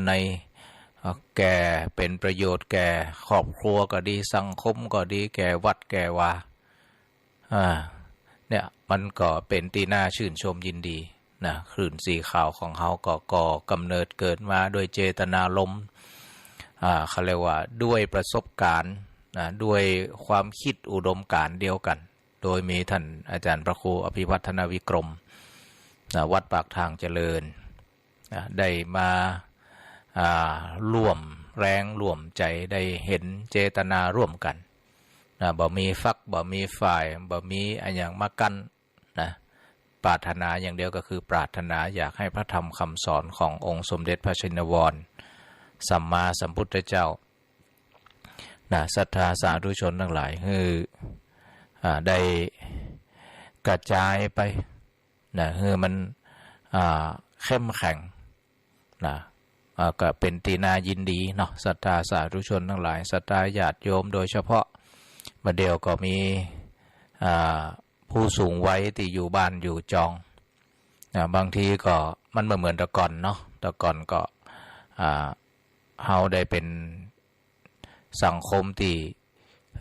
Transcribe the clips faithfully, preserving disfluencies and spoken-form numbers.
ใน เอ่อ แก่ เป๋นประโยชน์แก่ครอบครัวก็ดี สังคมก็ดี แก่วัดแก่วา อ่า เนี่ย มันก็เป๋นตี้น่าชื่นชมยินดีนะ คลื่นสีขาวของเฮาก็ก่อกำเนิดเกิดมาด้วยเจตนารมณ์ อ่า เขาเรียกว่าด้วยประสบการณ์นะ ด้วยความคิดอุดมการณ์เดียวกั๋น โดยมีท่านอาจารย์พระครูอภิวัฒนวิกรมนะ วัดปากทางเจริญนะ ได้มา อ่า ร่วมแรงร่วมใจ๋ ได้หันเจตนาร่วมกั๋นนะ บ่มีฝัก บ่มีฝ่าย บ่มีอะหยังมากั้นนะ ปรารถนาอย่างเดียวก็คือปรารถนาอยากหื้อพระธรรมคำสอนขององค์สมเด็จพระชินวรสัมมาสัมพุทธเจ้านะ ศรัทธาสาธุชนตังหลาย หื้อ อ่า ได้กระจายไปนะ หื้อมัน อ่า เข้มแข็ง นะ อ่า ก็เป๋นตี้น่ายินดีเนาะ ศรัทธาสาธุชนตังหลาย ศรัทธาญาติโยม โดยเฉพาะ บ่าเดี่ยวก็มี อ่า ผู้สูงวัยตี้อยู่บ้านอยู่จองนะ บางทีก็มันบ่เหมือนแต่ก่อนเนาะ แต่ก่อนก็ อ่า เฮาได้เป๋นสังคมตี้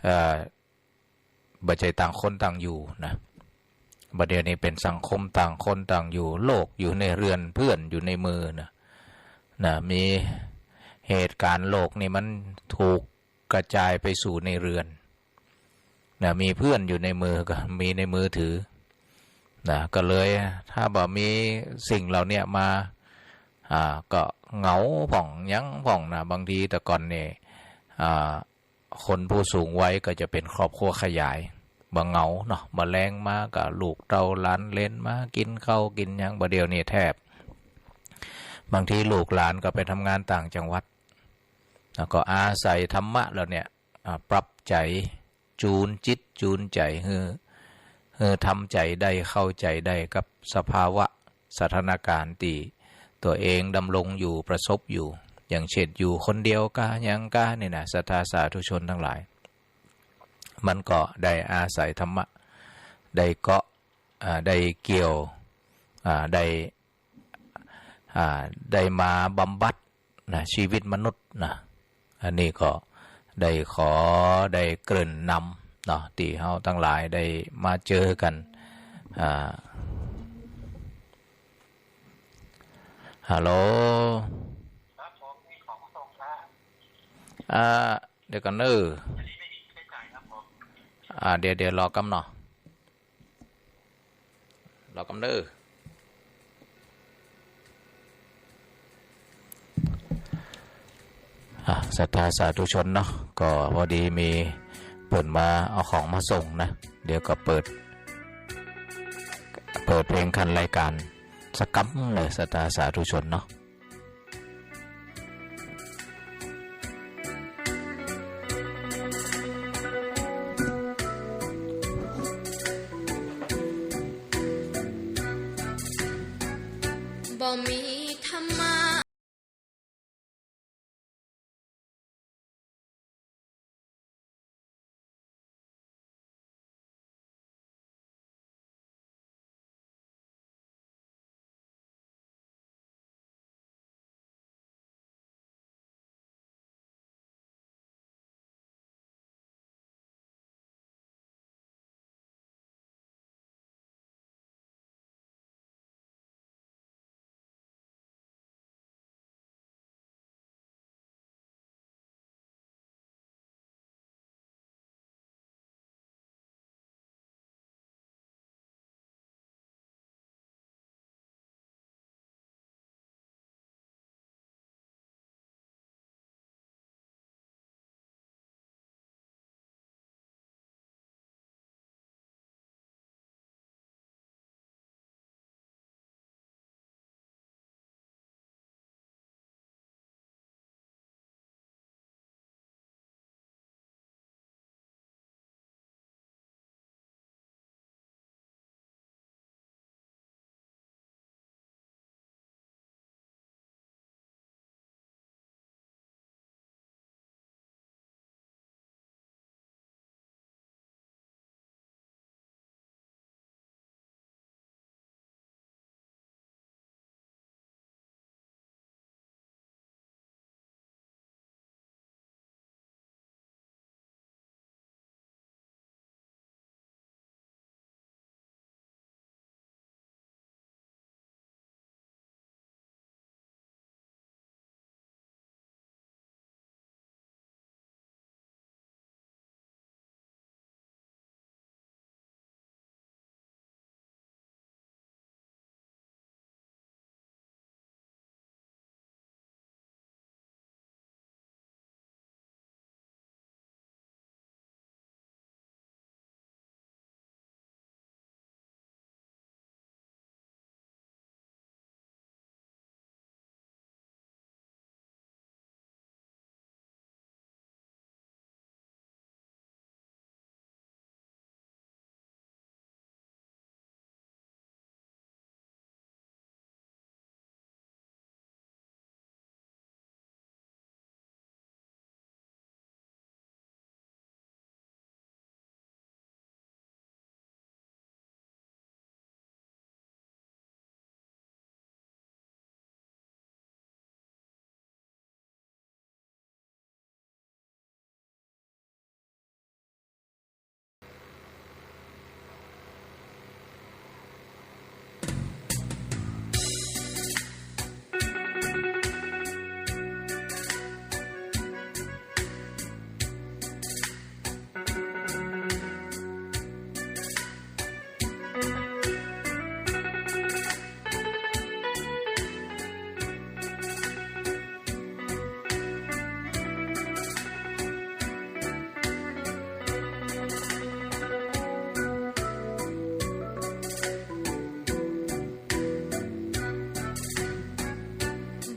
เอ่อ บ่ใจ้ต่างคนต่างอยู่นะ บ่าเดี่ยวนี้เป๋นสังคมต่างคนต่างอยู่ โลกอยู่ในเฮือน เพื่อนอยู่ในมือนะ นะ มีเหตุการณ์โลกนี่มันถูกกระจายไปสู่ในเฮือนนะ มีเพื่อนอยู่ในมือ ก็มีในมือถือนะ ก็เลยถ้าบ่มีสิ่งเหล่าเนี้ยมา อ่า ก็เหงาพ่องหยังพ่องนะ บางทีแต่ก่อนนี่ อ่า คนผู้สูงวัยก็จะเป๋นครอบครัวขยาย บ่เหงาเนาะ บ่าแลงมาก็ลูกเต้าหลานเหลนมากิ๋นข้าวกิ๋นหยัง บ่าเดี่ยวนี้แทบ บางทีลูกหลานก็ไปทำงานต่างจังหวัด แล้วก็อาศัยธรรมะเหล่าเนี้ย อ่า ปรับใจ๋ จูนจิตจูนใจ๋ หื้อ หื้อทำใจ๋ได้ เข้าใจ๋ได้กับสภาวะสถานการณ์ตี้ตั๋วเองดำรงอยู่ ประสบอยู่ อย่างเช่น อยู่คนเดียวกา หยังกา นี่นะ ศรัทธาสาธุชนตังหลาย มันก็ได้อาศัยธรรมะ ได้เกาะ อ่า ได้เกี่ยว อ่า ได้ อ่า ได้มาบำบัดนะ ชีวิตมนุษย์นะ อันนี้ก็ได้ขอได้เกริ่นนำเนาะ ตี้เฮาตังหลายได้มาเจอกั๋น อ่า ฮัลโหล ครับผม มีของมาส่งครับ อ่า เดี๋ยวก่อนเน่อ อันนี้ไม่มีค่าใช้จ่ายครับผม อ่า เดี๋ยว เดี๋ยวรอกำเนาะ รอกำเน่อ อ่ะ ศรัทธาสาธุชนเนาะ ก็พอดีมีเปิ้นมาเอาของมาส่งนะ เดี๋ยวก็เปิด เปิดเพลงขั้นรายการสักกำเน่อ ศรัทธาสาธุชนเนาะ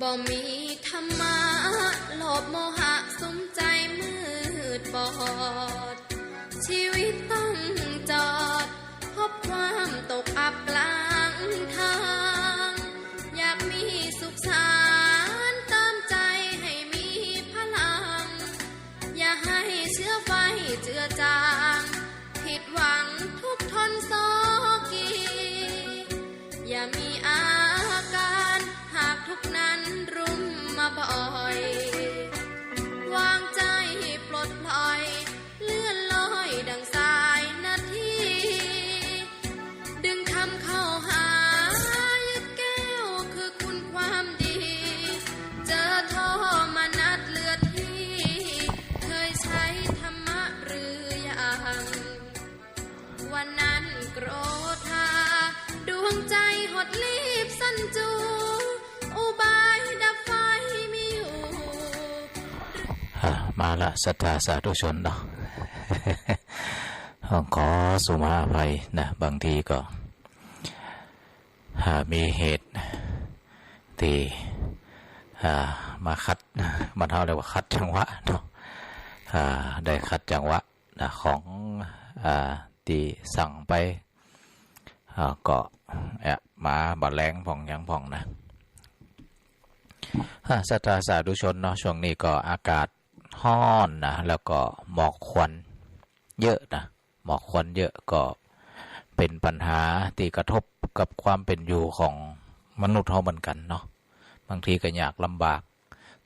บ่มีธรรมะ โลภโมหะสุมใจ๋มืดบอด ชีวิตต้องจอด พบความตกอับกลางทาง อยากมีสุขสันต์เติมใจ๋ให้มีพลัง อย่าหื้อเจือไฟเจือจาง ผิดหวังทุกข์ทนโศกี อย่ามีอาการหากทุกข์นั้นรุมมาบ่อย วางใจ๋ปลดปล่อย เลื่อนลอยดังสายนาที ดึงธรรมเข้าหา ยึดแก้วคือคุณความดี เจอโทมนัสเลือดที่ เคยใช้ธรรมะหรือยัง วันนั้นโกรธา ดวงใจ๋หดลีบสั้นจู อุบายดับไฟมีอยู่ อ่ะ มาละ ศรัทธาสาธุชนเนาะ ขอสุมาอภัยนะ บางทีก็ อ่า มีเหตุตี้ อ่า มาขัด บ้านเฮาเรียกว่าขัดจังหวะเนาะ อ่า ได้ขัดจังหวะนะ ของ อ่า ตี้สั่งไป อ่า ก็ เอ๊ะ มาบ่แลงพ่องหยังพ่องนะ อ่า ศรัทธาสาธุชนเนาะ ช่วงนี้ก็อากาศฮ้อนนะ แล้วก็หมอกควันเยอะนะ หมอกควันเยอะก็เป๋นปัญหาตี้กระทบกับความเป๋นอยู่ของมนุษย์เฮาเหมือนกั๋นเนาะ บางทีก็ยากลำบาก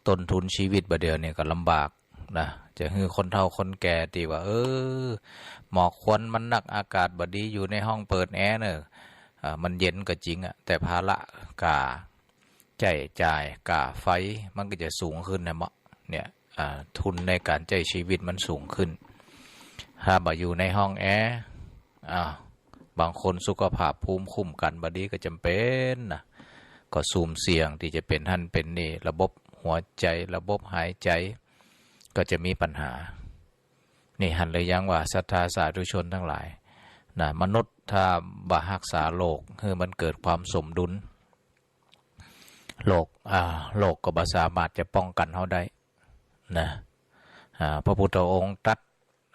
ต้นทุนชีวิตบ่าเดี่ยวนี้ก็ลำบากนะ จะหื้อคนเฒ่าคนแก่ตี้ว่า เออ หมอกควันมันนัก อากาศบ่ดี อยู่ในห้องเปิดแอร์เน่อ อ่า มันเย็นก็จริงอะ แต่ภาระก่า ใจ๊จ่ายก่าไฟมันก็จะสูงขึ้นนะเมาะ เนี่ย อ่า ทุนในก๋านใจ๊ชีวิตมันสูงขึ้น ถ้าบ่อยู่ในห้องแอร์ อ้าว บางคนสุขภาพภูมิคุ้มกั๋นบ่ดีก็จ๋ำเป๋นนะ ก็ซุ่มเสี่ยงตี้จะเป๋นหั้นเป๋นนี่ ระบบหัวใจ๋ ระบบหายใจ๋ ก็จะมีปัญหา นี่หันหรือยังว่าศรัทธาสาธุชนตังหลายนะ มนุษย์ถ้าบ่ฮักษาโลกหื้อมันเกิดความสมดุล โลก อ่า โลกก็บ่สามารถจะป้องกั๋นเฮาได้นะ อ่า พระพุทธองค์ตรัส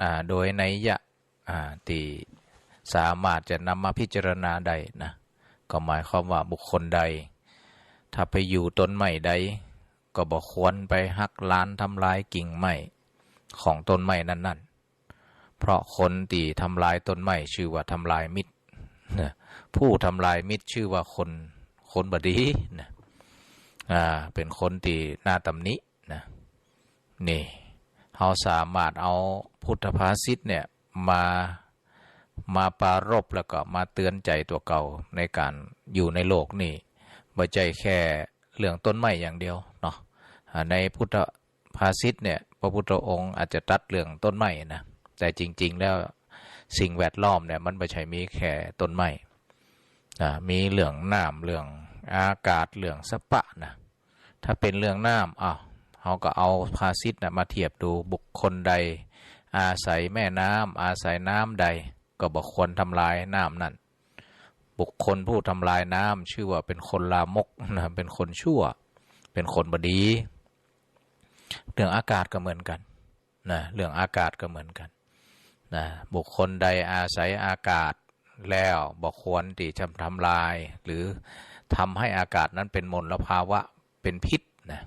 อ่า โดยนัยยะ อ่า ตี้สามารถจะนำมาพิจารณาได้นะ ก็หมายความว่าบุคคลใด ถ้าไปอยู่ต้นไม้ใด ก็บ่ควรไปหักลานทำลายกิ่งไม้ของต้นไม้นั้นๆ เพราะคนตี้ทำลายต้นไม้ชื่อว่าทำลายมิตรนะ ผู้ทำลายมิตรชื่อว่าคน คนบ่ดีนะ อ่า เป๋นคนตี้น่าตำหนินะ นี่ เฮาสามารถเอาพุทธภาษิตเนี่ยมา มาปรารภแล้วก็มาเตือนใจ๋ตั๋วเก่าในก๋านอยู่ในโลกนี้ บ่ใจ้แค่เรื่องต้นไม้อย่างเดียวเนาะ อ่า ในพุทธภาษิตเนี่ย พระพุทธองค์อาจจะตรัสเรื่องต้นไม้นะ แต่จริงๆ แล้วสิ่งแวดล้อมเนี่ยมันบ่ใจ้มีแค่ต้นไม้ อ่า มีเรื่องน้ำ เรื่องอากาศ เรื่องสภาพนะ ถ้าเป๋นเรื่องน้ำ อ้าว เฮาก็เอาภาษิตนะมาเทียบดู บุคคลใดอาศัยแม่น้ำ อาศัยน้ำใด ก็บ่ควรทำลายน้ำนั้น บุคคลผู้ทำลายน้ำชื่อว่าเป๋นคนลามกนะ เป๋นคนชั่ว เป๋นคนบ่ดี เรื่องอากาศก็เหมือนกั๋นนะ เรื่องอากาศก็เหมือนกั๋นนะ บุคคลใดอาศัยอากาศแล้วบ่ควรตี้จะทำลาย หรือทำหื้ออากาศนั้นเป๋นมลภาวะ เป๋นพิษนะ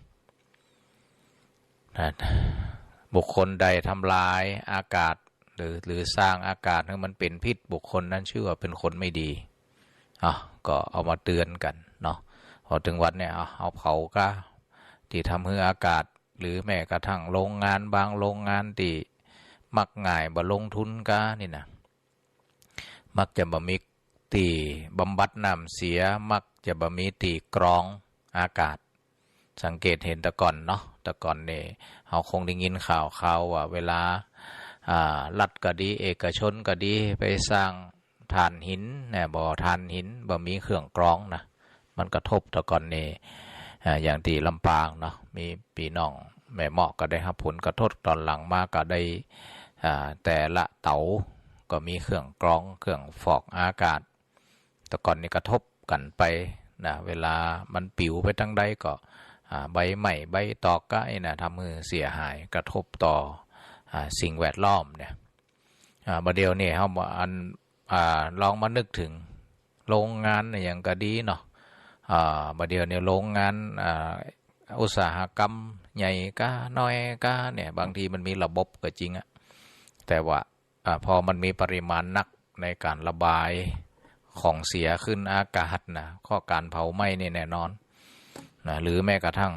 นะ บุคคลใดทำลายอากาศ หรือ หรือสร้างอากาศหื้อมันเป๋นพิษ บุคคลนั้นชื่อว่าเป๋นคนไม่ดี อ่ะ ก็เอามาเตือนกั๋นเนาะ พอเถิงวันเนี่ย เอา เอาเผาก๊า ตี้ทำหื้ออากาศ หรือแม้กระทั่งโรงงาน บางโรงงานตี้มักง่ายบ่ลงทุนก๊านี่นะ มักจะบ่มีตี้บำบัดน้ำเสีย มักจะบ่มีตี้กรองอากาศ สังเกตหันแต่ก่อนเนาะ แต่ก่อนนี่ เฮาคงได้ยินข่าว ข่าวว่าเวลา อ่า รัฐก็ดี เอกชนก็ดี ไปสร้างถ่านหินนะ บ่อถ่านหิน บ่มีเครื่องกรองนะ มันกระทบแต่ก่อนนี่ อ่า อย่างตี้ลำปางเนาะ มีปี้น้องแม่เมาะก็ได้ฮับผลกระทบ ต๋อนหลังมาก็ได้ อ่า แต่ละเต๋าก็มีเครื่องกรอง เครื่องฟอกอากาศ แต่ก่อนนี่กระทบกั๋นไปนะ เวลามันปิ๋วไปตางใดก็ อ่า ใบไม้ใบตอกกะอี้นะ ทำหื้อเสียหายกระทบต่อ อ่า สิ่งแวดล้อมเนี่ย อ่า บ่าเดี่ยวนี้เฮาบ่ อัน อ่า ลองมานึกเถิงโรงงานอะหยังก็ดีเนาะ อ่า บ่าเดี่ยวนี้โรงงาน อ่า อุตสาหกรรมใหญ่กาน้อยกาเนี่ย บางทีมันมีระบบก็จริงอะ แต่ว่า อ่า พอมันมีปริมาณนักในก๋านระบายของเสียขึ้นอากาศนะ ข้อก๋านเผาไหม้นี่แน่นอนนะ หรือแม้กระทั่ง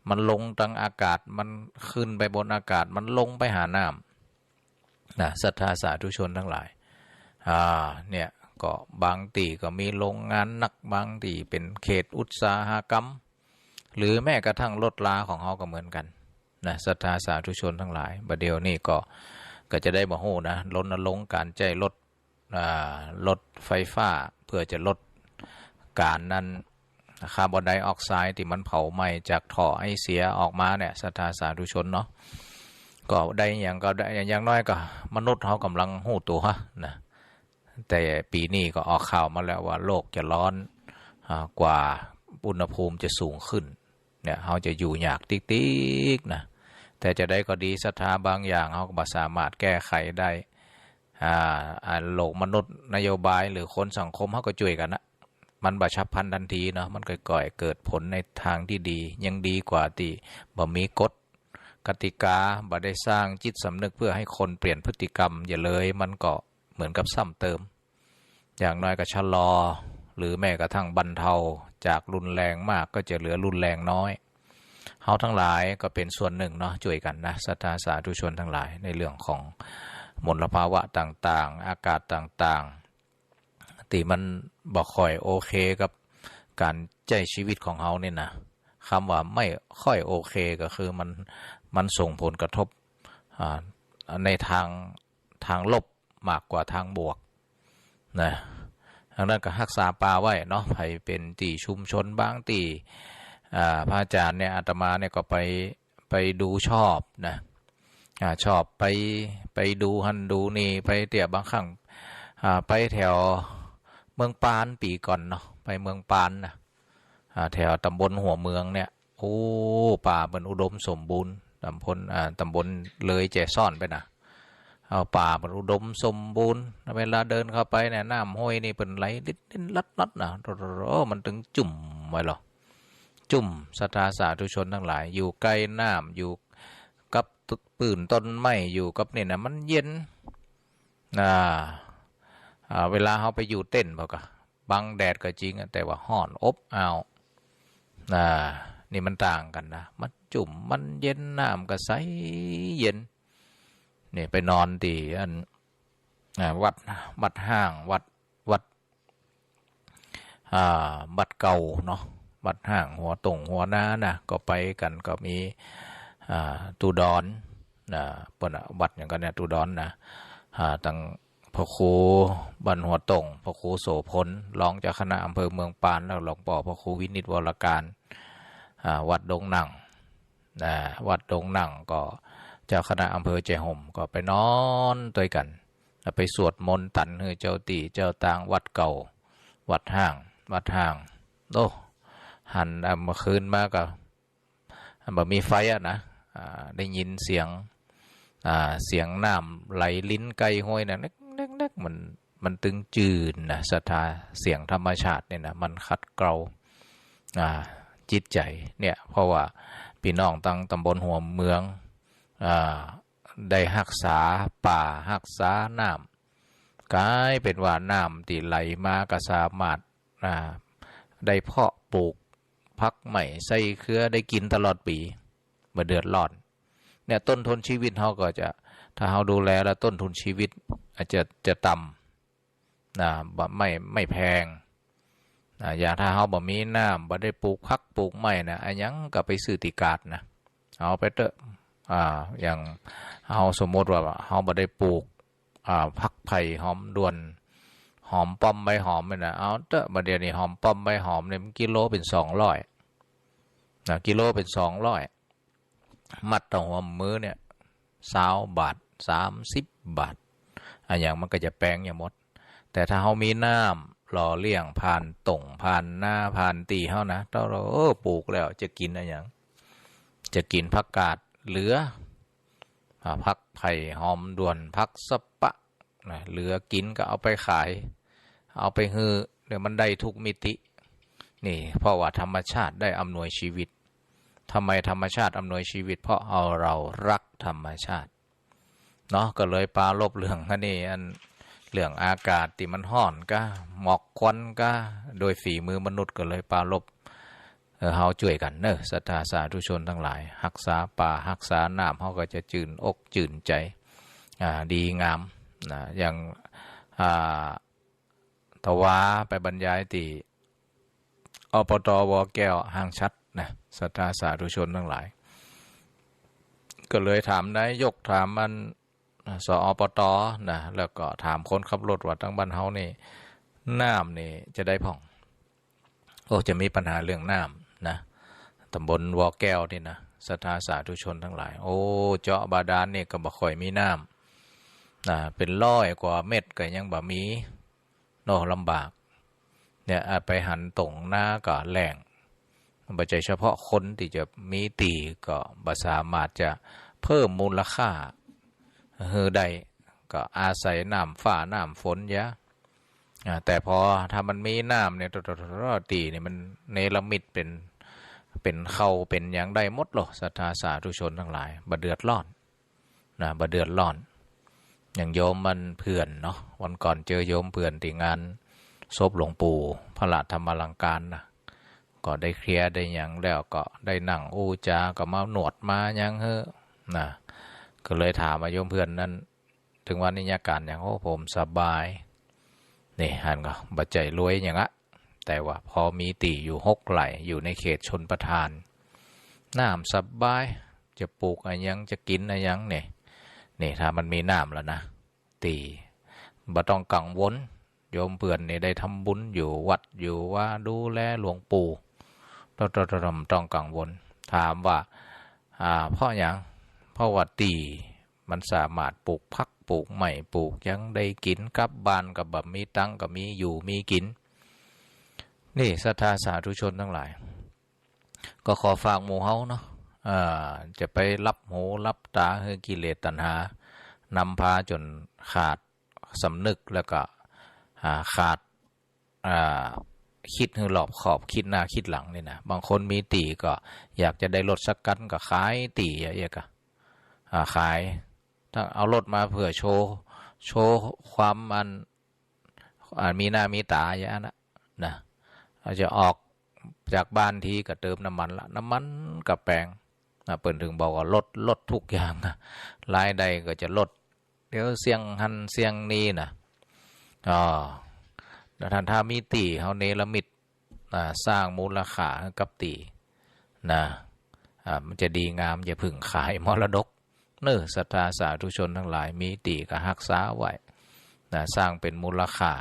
มันลงตังอากาศ มันขึ้นไปบนอากาศ มันลงไปหาน้ำนะ ศรัทธาสาธุชนตังหลาย อ่า เนี่ย ก็บางตี้ก็มีโรงงานนัก บางตี้เป๋นเขตอุตสาหกรรม หรือแม้กระทั่งรถราของเฮาก็เหมือนกั๋นนะ ศรัทธาสาธุชนตังหลาย บ่าเดี่ยวนี้ก็ ก็จะได้บ่ฮู้นะ รณรงค์ก๋านใจ๊รถ อ่า รถไฟฟ้า เปื้อจะลดก๋านนั้น คาร์บอนไดออกไซด์ตี้มันเผาไหม้จากถ่อไอเสียออกมาเนี่ย ศรัทธาสาธุชนเนาะ ก็ได้หยังก็ได้ อย่างน้อยก็มนุษย์เฮาก่ำลังฮู้ตั๋วนะ แต่ปี๋นี้ก็ออกข่าวมาแล้วว่าโลกจะร้อน อ่า กว่าอุณหภูมิจะสูงขึ้น เนี่ย เฮาจะอยู่ยากติ๊กๆ นะ แต่จะใดก็ดี ศรัทธาบางอย่างเฮาก็บ่สามารถแก้ไขได้ อ่า อันโลกมนุษย์นโยบายหรือคนสังคมเฮาก็จ้วยกั๋นนะ มันบ่ฉับพลันทันทีเนาะ มันค่อยๆ เกิดผลในตางตี้ดี ยังดีกว่าตี้บ่มีกฎกติกา บ่ได้สร้างจิตสำนึกเปื้อหื้อคนเปลี่ยนพฤติกรรม อย่าเลย มันก็เหมือนกับซ้ำเติม อย่างน้อยก็ชะลอ หรือแม้กระทั่งบรรเทา จากรุนแรงมากก็จะเหลือรุนแรงน้อย เฮาตังหลายก็เป๋นส่วนนึ่งเนาะ จ้วยกั๋นนะ ศรัทธาสาธุชนตังหลาย ในเรื่องของมลภาวะต่างๆ อากาศต่างๆ ตี้มันบ่ค่อยโอเคกับก๋านใจ๊ชีวิตของเฮานี่นะ กำว่าไม่ค่อยโอเคก็คือมัน มันส่งผลกระทบ อ่า ในตาง ตางลบมากกว่าตางบวกนะ ดังนั้นก็ฮักษาป่าไว้เนาะ ใผเป๋นตี้ชุมชนบางตี้ อ่า พระอาจ๋ารย์เนี่ย อาตมาเนี่ยก็ไป ไปดูชอบนะ อ่า ชอบไป ไปดูหั้นดูนี่ ไปเตื้อบางครั้ง อ่า ไปแถวเมืองปานปี๋ก่อนเนาะ ไปเมืองปานนะ อ่า แถวต๋ำบลหัวเมืองเนี่ย โอ้ ป่าเปิ้นอุดมสมบูรณ์ ต๋ำบล อ่า ต๋ำบลเลยแจซ่อนไปนะ เอา ป่าเปิ้นอุดมสมบูรณ์ เวลาเดินเข้าไปเนี่ย น้ำห้วยนี่เปิ้นไหลลิดๆลัดๆนะ โอ้ มันตึงจุ่มไว้เหรอ จุ่ม ศรัทธาสาธุชนตังหลาย อยู่ใก้น้ำ อยู่กับปื้นต้นไม้ อยู่กับนี่นะ มันเย็น อ่า อ่า เวลาเฮาไปอยู่เต็นท์บ่าก็ บังแดดก็จริงอะ แต่ว่าฮ้อนอบอ้าว อ่า นี่มันต่างกั๋นนะ มันจุ่ม มันเย็น น้ำก็ใสเย็น นี่ไปนอนตี้อัน อ่า วัด วัดฮ้าง วัด วัด อ่า วัดเก่าเนาะ วัดฮ้างหัวตงหัวนานะ ก็ไปกั๋น ก็มี อ่า ตุดอน นะ เปิ้นอะ วัดหยังก่อเนี่ย ตุดอนนะ อ่า ตังพระครูบ้านหัวตง พระครูโสภณ รองเจ้าคณะอำเภอเมืองปาน แล้วหลวงป้อพระครูวินิจ วรการ อ่า วัดดงนั่ง นะ วัดดงนั่งก็เจ้าคณะอำเภอแจ่ห่มก็ไปนอนตวยกั๋น แล้วไปสวดมนต์ตันหื้อเจ้าตี้เจ้าตาง วัดเก่า วัดฮ้าง วัดฮ้าง โอ้ หัน อ่า เมื่อคืนมาก็ บ่มีไฟอะนะ อ่า ได้ยินเสียง อ่า เสียงน้ำไหลรินใก้ห้วยนะ แน็กๆๆ มัน มันตึงจื้นนะ ศรัทธา เสียงธรรมชาติเนี่ยนะ มันขัดเกลา อ่า จิตใจ๋เนี่ย เพราะว่าปี้น้องตังต๋ำบลหัวเมือง อ่า ได้ฮักษาป่า ฮักษาน้ำ ก๋ายเป๋นว่าน้ำตี้ไหลมาก็สามารถ อ่า ได้เพาะปลูกผักไม้ใส่เขือได้กิ๋นตลอดปี๋ บ่เดือดร้อน เนี่ย ต้นทุนชีวิตเฮาก็จะ ถ้าเฮาดูแลแล้วต้นทุนชีวิตอาจจะ จะต่ำ นะ บ่ ไม่ ไม่แพง นะ อย่างถ้าเฮาบ่มีน้ำ บ่ได้ปลูกผักปลูกไม้นะ อะหยังก็ไปซื้อตี้ก๋าดนะ เอาไปเต๊อะ อ่า อย่างเฮาสมมุติว่าเฮาบ่ได้ปลูก อ่า ผักไผ่หอมด่วน หอมป้อมใบหอมเนี่ยนะ เอาเต๊อะ บ่าเดี่ยวนี้หอมป้อมใบหอมเนี่ยมันกิโลเป๋นสองร้อย นะ กิโลเป๋นสองร้อย มัดเต้าหัวมือเนี่ย ซาวบาท สามสิบบาท อะหยังมันก็จะแปงอย่างหมด แต่ถ้าเฮามีน้ หล่อเลี้ยงผ่านต่ง ผ่านนา ผ่านตี้เฮานะ ถ้าเฮา เออ ปลูกแล้วจะกิ๋นอะหยัง จะกิ๋นผักกาดเหลือ อ่า ผักไผ่ หอมด่วน ผักสะปะ นะ เหลือกิ๋นก็เอาไปขาย เอาไปหื้อ เดี๋ยวมันได้ทุกมิติ นี่ เพราะว่าธรรมชาติได้อำนวยชีวิต ทำไมธรรมชาติอำนวยชีวิต เพราะเอา เรารักธรรมชาติ เนาะ ก็เลยปรารภเรื่องอันนี้ อันเรื่องอากาศตี้มันฮ้อนก้า หมอกควันก้า โดยฝีมือมนุษย์ ก็เลยปรารภ เออ เฮาจ้วยกั๋นเนาะ ศรัทธาสาธุชนตังหลาย ฮักษาป่า ฮักษาน้ำ เฮาก็จะจื้นอกจื้นใจ๋ อ่า ดีงาม นะ อย่าง อ่า ตะวาไปบรรยายตี้ อปต ว.แก้ว ห้างฉัตรนะ ศรัทธาสาธุชนตังหลาย ก็เลยถามนายก ถามมัน สอปต นะ แล้วก็ถามคนขับรถว่า ตังบ้านเฮานี่ น้ำนี่จะใดพ่อง โอ้ จะมีปัญหาเรื่องน้ำนะ ตำบลว.แก้วนี่นะ ศรัทธาสาธุชนตังหลาย โอ้ เจาะบาดาลนี่ก็บ่ค่อยมีน้ำนะ เป๋นร้อยกว่าเมตรก็ยังบ่มี เนาะ ลำบาก เนี่ย อ่ะ ไปหันต่งนาก็แล้ง บ่ใจ้เฉพาะคนตี้จะมีตี้ก็บ่สามารถจะเพิ่มมูลค่าหื้อได้ ก็อาศัยน้ำฟ้าน้ำฝนยะ อ่า แต่พอถ้ามันมีน้ำเนี่ย ตี้นี่มันเนรมิตเป๋น เป๋นเข้าเป๋นหยังได้หมดโล ศรัทธาสาธุชนตังหลาย บ่เดือดร้อน นะ บ่เดือดร้อน อย่างโยมมันเพื่อนเนาะ วันก่อนเจอโยมเพื่อนตี้งานศพหลวงปู่พระธรรมาลังการนะ ก็ได้เคลียร์ได้หยังแล้ว ก็ได้นั่งอู้จา ก็มานวดมาหยังหื้อนะ ก็เลยถามว่าโยมเพื่อนนั้น ตึงว่านี้อาก๋านหยัง โอ้ ผมสบาย นี่ หันก่อ บ่ใจ้รวยหยังอะ แต่ว่าพอมีตี้อยู่หกไร่ อยู่ในเขตชลประทาน น้ำสบาย จะปลูกอะหยัง จะกิ๋นอะหยังเนี่ย นี่ ถ้ามันมีน้ำแล้วนะ ตี้บ่ต้องกังวล โยมเพื่อนนี่ได้ทำบุญอยู่วัดอยู่วา ดูแลหลวงปู่ บ่ต้องกังวล ถามว่า อ่า เพราะหยัง เพราะว่าตี้มันสามารถปลูกผักปลูกไม้ปลูกหยังได้กิ๋น กลับบ้านก็บ่มีตังค์ ก็มีอยู่มีกิ๋น นี่ ศรัทธาสาธุชนตังหลาย ก็ขอฝากหมู่เฮาเนาะ อ่า จะไปหลับหูหลับต๋าหื้อกิเลสตัณหานำพาจ๋นขาดสำนึก แล้วก็ อ่า ขาด อ่า กึ๊ดหื้อรอบคอบ กึ๊ดหน้ากึ๊ดหลังนี่นะ บางคนมีตี้ก็อยากจะได้รถสักคัน ก็ขายตี้อะ เอียกอะ อ่า ขาย ถ้าเอารถมาเปื้อโชว์ โชว์ความมัน อ่า มีหน้ามีต๋าอย่างนั้นนะ นะ เอาจะออกจากบ้านทีก็เติมน้ำมันละ น้ำมันก็แปงนะ เปิ้นถึงบอกว่ารถ รถทุกอย่างอะ รายได้ก็จะลด เดี๋ยวเสี้ยงหั้นเสี้ยงนี้นะ อ๋อ แล้วถ้า ถ้ามีตี้เฮาเนรมิต อ่า สร้างมูลค่าหื้อกับตี้นะ อ่า มันจะดีงาม อย่าเพิ่งขายมรดก เนาะ ศรัทธาสาธุชนตังหลาย มีตี้ก็ฮักษาไว้นะ สร้างเป๋นมูลค่า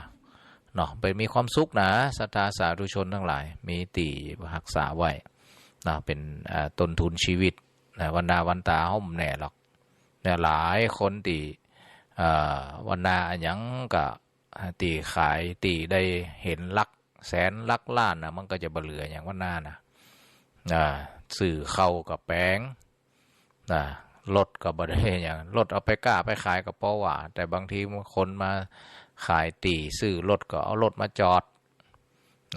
เนาะ ไปมีความสุขนะ ศรัทธาสาธุชนตังหลาย มีตี้ฮักษาไว้นะ เป๋น อ่า ต้นทุนชีวิตนะ วันหน้าวันต๋าเฮาบ่แน่หรอกนะ หลายคนตี้ อ่า วันหน้าอะหยังก็ ตี้ขายตี้ได้หันหลักแสนหลักล้านนะ มันก็จะบ่เหลือหยังวันหน้านะ อ่า ซื้อข้าวก็แปงนะ รถก็บ่ได้หยัง รถเอาไปก๊าไปขายก็ปอว่า แต่บางทีคนมาขายตี้ ซื้อรถก็เอารถมาจอด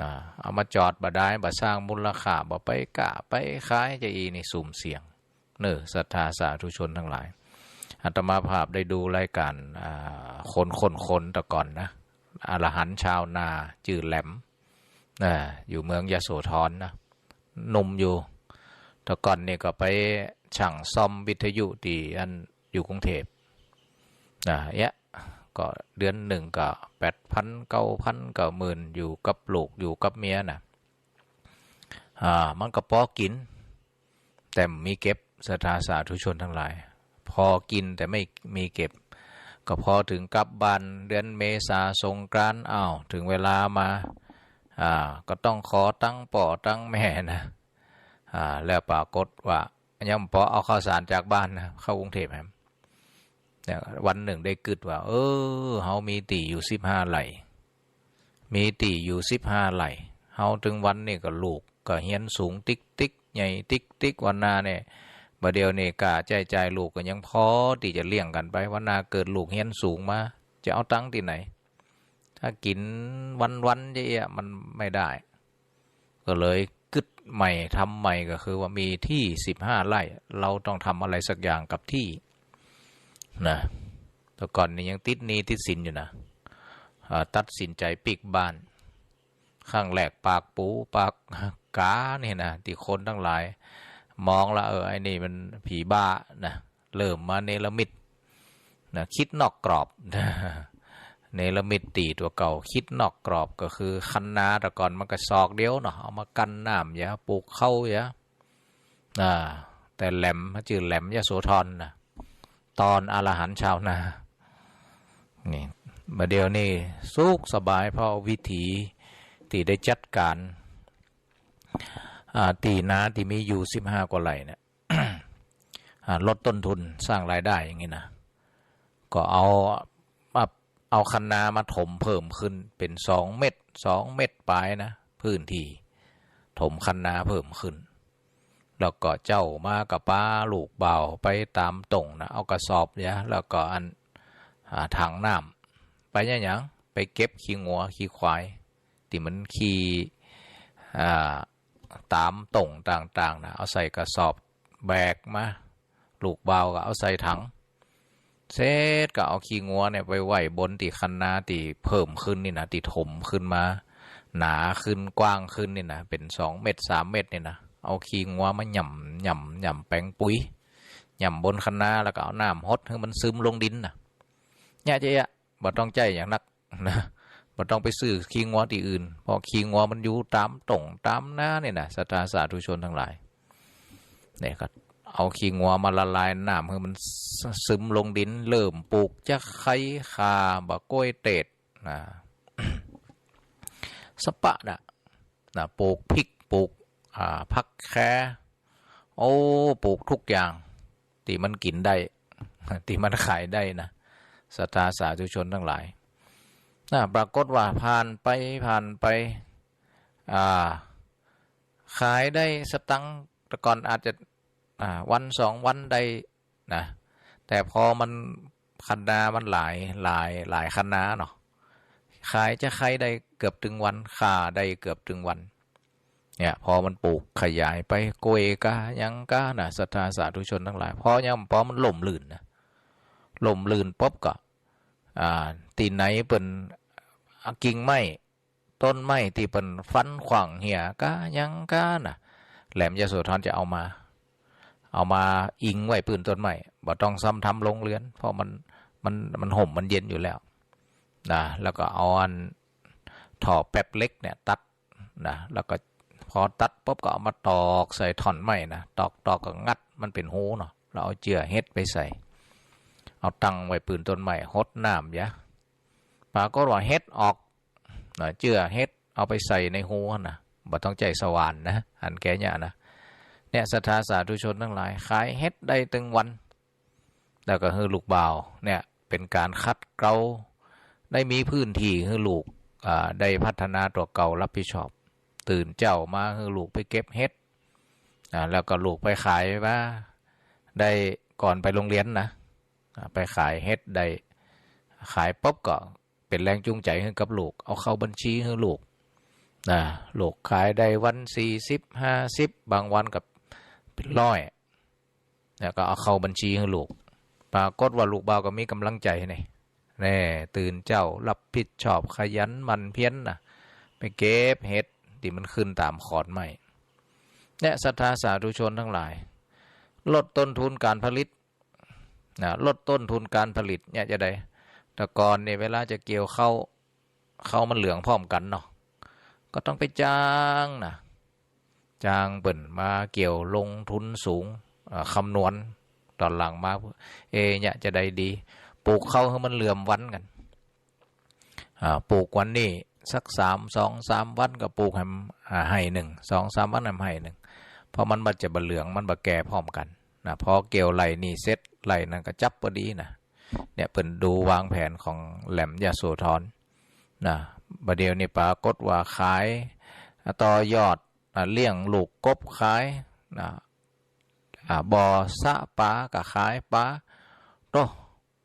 นะ เอามาจอดบ่ได้ บ่สร้างมูลค่า บ่ไปก๊าไปขาย จะอี้นี่ซุ่มเสี่ยง เนาะ ศรัทธาสาธุชนตังหลาย อาตมาภาพได้ดูรายก๋าน อ่า คนค้นคนแต่ก่อนนะ อรหันต์ชาวนา จื้อแหลม อ่า อยู่เมืองยโสธรนะ หนุ่มอยู่ แต่ก่อนนี่ก็ไปช่างซ่อมวิทยุตี้อันอยู่กรุงเทพฯ อ่า เอียะ ก็เดือนนึ่งก็แปดพัน เก้าพัน ก็หมื่น อยู่กับลูก อยู่กับเมียนะ อ่า มันก็ปอกิ๋น แต่บ่มีเก็บ ศรัทธาสาธุชนตังหลาย ปอกิ๋นแต่บ่มีเก็บ ก็ปอเถิงกลับบ้านเดือนเมษาสงกรานต์ อ้าว เถิงเวลามา อ่า ก็ต้องขอตังค์ป้อตังค์แม่นะ อ่า แล้วปรากฏว่ายังบ่ปอเอาข้าวสารจากบ้านนะ เข้ากรุงเทพฯ แหม เนี่ย วันนึ่งได้กึ๊ดว่า เออ เฮามีตี้อยู่สิบห้าไร่ มีตี้อยู่สิบห้าไร่ เฮาตึงวันนี้ก็ลูกก็เฮียนสูงติ๊กๆ ใหญ่ติ๊กๆ วันนาเนี่ย บ่าเดี่ยวนี้ก้าใจ๊จ่ายลูกก็ยังพอตี้จะเลี้ยงกั๋นไป วันนาเกิดลูกเฮียนสูงมา จะเอาตังค์ตี้ไหน ถ้ากิ๋นวันๆ จะเอี้ยะ มันไม่ได้ ก็เลยกึ๊ดใหม่ ทำใหม่ ก็คือว่ามีตี้สิบห้าไร่ เราต้องทำอะไรสักอย่างกับตี้นะ แต่ก่อนนี้ยังติดหนี้ติดสินอยู่นะ อ่า ตัดสินใจ๋ปิ๊กบ้าน ครั้งแรกปากปูปากก๋านี่นะ ตี้คนตังหลายมองละ เออ ไอ้นี่มันผีบ้านะ เริ่มมาเนรมิตนะ กึ๊ดนอกกรอบ เนรมิตตี้ตั๋วเก่า กึ๊ดนอกกรอบ ก็คือคันนาแต่ก่อนมันก็ศอกเดียวเนาะ เอามากั้นน้ำเยียะ ปลูกข้าวเยียะ อ่า แต่แหลม จื้อแหลมยโสธรนะ ตอนอรหันต์ชาวนา นี่ บ่าเดี่ยวนี้สุขสบาย เพราะวิธีตี้ได้จัดก๋าน อ่า ตี้นาตี้มีอยู่สิบห้ากว่าไร่เนี่ย อ่า ลดต้นทุนสร้างรายได้อย่างนี้นะ ก็เอา มา เอาคันนามาถมเพิ่มขึ้นเป๋นสองเมตร สองเมตรป๋ายนะ พื้นตี้ถมคันนาเพิ่มขึ้น แล้วก็เจ๊ามาก็ปาลูกบ่าวไปต๋ามต่งนะ เอากระสอบเยียะ แล้วก็อัน อ่า ถังน้ำ ไปเยียะหยัง ไปเก็บขี้งัวขี้ควาย ตี้มันขี้ อ่า ต๋ามต่งต่างๆ นะ เอาใส่กระสอบแบกมา ลูกบ่าวก็เอาใส่ถัง เสร็จก็เอาขี้งัวเนี่ยไปไว้บนตี้คันนาตี้เพิ่มขึ้นนี่นะ ตี้ถมขึ้นมา หนาขึ้นกว้างขึ้นนี่นะ เป๋นสองเมตร สามเมตรนี่นะ เอาขี้งัวมาหย่ำ หย่ำ หย่ำแป๋งปุ๋ย หย่ำบนคันนา แล้วก็เอาน้ำหดหื้อมันซึมลงดินนะ เนี่ยจะเอี้ยะ บ่ต้องใจ๊อย่างนัก นะ บ่ต้องไปซื้อขี้งัวตี้อื่น เพราะขี้งัวมันอยู่ต๋ามต่งต๋ามนาเนี่ยนะ ศรัทธาสาธุชนตังหลาย เนี่ยก็เอาขี้งัวมาละลายน้ำหื้อมันซึมลงดิน เริ่มปลูกจะใค่ ข่า บ่ากล้วยเตดนะ สะปะนะ นะ ปลูกพริก ปลูก อ่า ผักแค โอ้ ปลูกทุกอย่าง ตี้มันกิ๋นได้ ตี้มันขายได้นะ ศรัทธาสาธุชนตังหลาย น่ะ ปรากฏว่าผ่านไป ผ่านไป อ่า ขายได้สตังค์ แต่ก่อนอาจจะ อ่า วันสองวันได้นะ แต่พอมัน คันนามันหลาย หลาย หลายคันนาเนาะ ขายจะใค่ได้เกือบตึงวัน ข่าได้เกือบตึงวัน เนี่ย พอมันปลูกขยายไป กล้วยก้า หยังก้านะ ศรัทธาสาธุชนตังหลาย พอยัง พอมันร่มรื่นนะ ร่มรื่นปุ๊บก็ อ่า ตี้ไหนเปิ้น อ่า กิ่งไม้ ต้นไม้ตี้เปิ้นฟันขว้างเหี่ยก้า หยังก้านะ แหลมยโสธรจะเอามา เอามาอิงไว้ปื้นต้นไม้ บ่ต้องซ้ำทำโฮงเฮือน เพราะมัน มัน มันฮ่มมันเย็นอยู่แล้วนะ แล้วก็เอาอันถ่อแป๊บเหล็กเนี่ยตัดนะ แล้วก็พอตัดปุ๊บก็เอามาตอกใส่ถ่อนไม้นะ ตอก ตอกก็งัดมันเป๋นฮูเนาะ แล้วเอาเจื้อเห็ดไปใส่ เอาตั้งไว้ปื้นต้นไม้ หดน้ำเยียะ ปรากฏว่าเห็ดออกนะ เจื้อเห็ดเอาไปใส่ในฮูหั้นนะ บ่ต้องใจ๊สว่านนะ หันแก่เนี่ยนะ เนี่ย ศรัทธาสาธุชนตังหลาย ขายเห็ดได้ตึงวัน แล้วก็หื้อลูกบ่าว เนี่ย เป๋นก๋านขัดเกลา ได้มีพื้นตี้หื้อลูก อ่า ได้พัฒนาตั๋วเก่า รับผิดชอบ ตื่นเจ๊ามาหื้อลูกไปเก็บเห็ด อ่า แล้วก็ลูกไปขายมา ได้ก่อนไปโฮงเฮือนนะ อ่า ไปขายเห็ดได้ ขายปุ๊บก็เป๋นแรงจูงใจ๋หื้อกับลูก เอาเข้าบัญชีหื้อลูกนะ ลูกขายได้วันสี่สิบ ห้าสิบ บางวันก็เป๋นร้อย แล้วก็เอาเข้าบัญชีหื้อลูก ปรากฏว่าลูกบ่าวก็มีก๋ำลังใจ๋นี่ แน่ ตื่นเจ๊า รับผิดชอบ ขยันหมั่นเพียรนะ ไปเก็บเห็ดตี้มันขึ้นต๋ามขอนไม้ เนี่ย ศรัทธาสาธุชนตังหลาย ลดต้นทุนก๋านผลิต นะ ลดต้นทุนก๋านผลิตเนี่ยจะใด แต่ก่อนเนี่ยเวลาจะเกี่ยวข้าว ข้าวมันเหลืองพร้อมกั๋นเนาะ ก็ต้องไปจ้างนะ จ้างเปิ้นมาเกี่ยว ลงทุนสูง อ่า คำนวณต๋อนหลังมา เอ เนี่ยจะใดดี ปลูกข้าวหื้อมันเหลื่อมวันกั๋น อ่า ปลูกวันนี้สักสาม สองสามวันก็ปลูกแหม อ่า ไฮ่นึ่ง สองสามวันแหมไฮ่นึ่ง เพราะมันบ่จะบ่เหลือง มันบ่แก่พร้อมกั๋นนะ พอเกี่ยวไฮ่นี้เสร็จ ไฮ่นั้นก็จับพอดีนะ เนี่ย เปิ้นดูวางแผนของแหลมยโสธร นะ บ่าเดี่ยวนี้ปรากฏว่าขาย ต่อยอด อ่า เลี้ยงลูกกบขาย นะ อ่า บ่อสะปลาก็ขายปลา โต้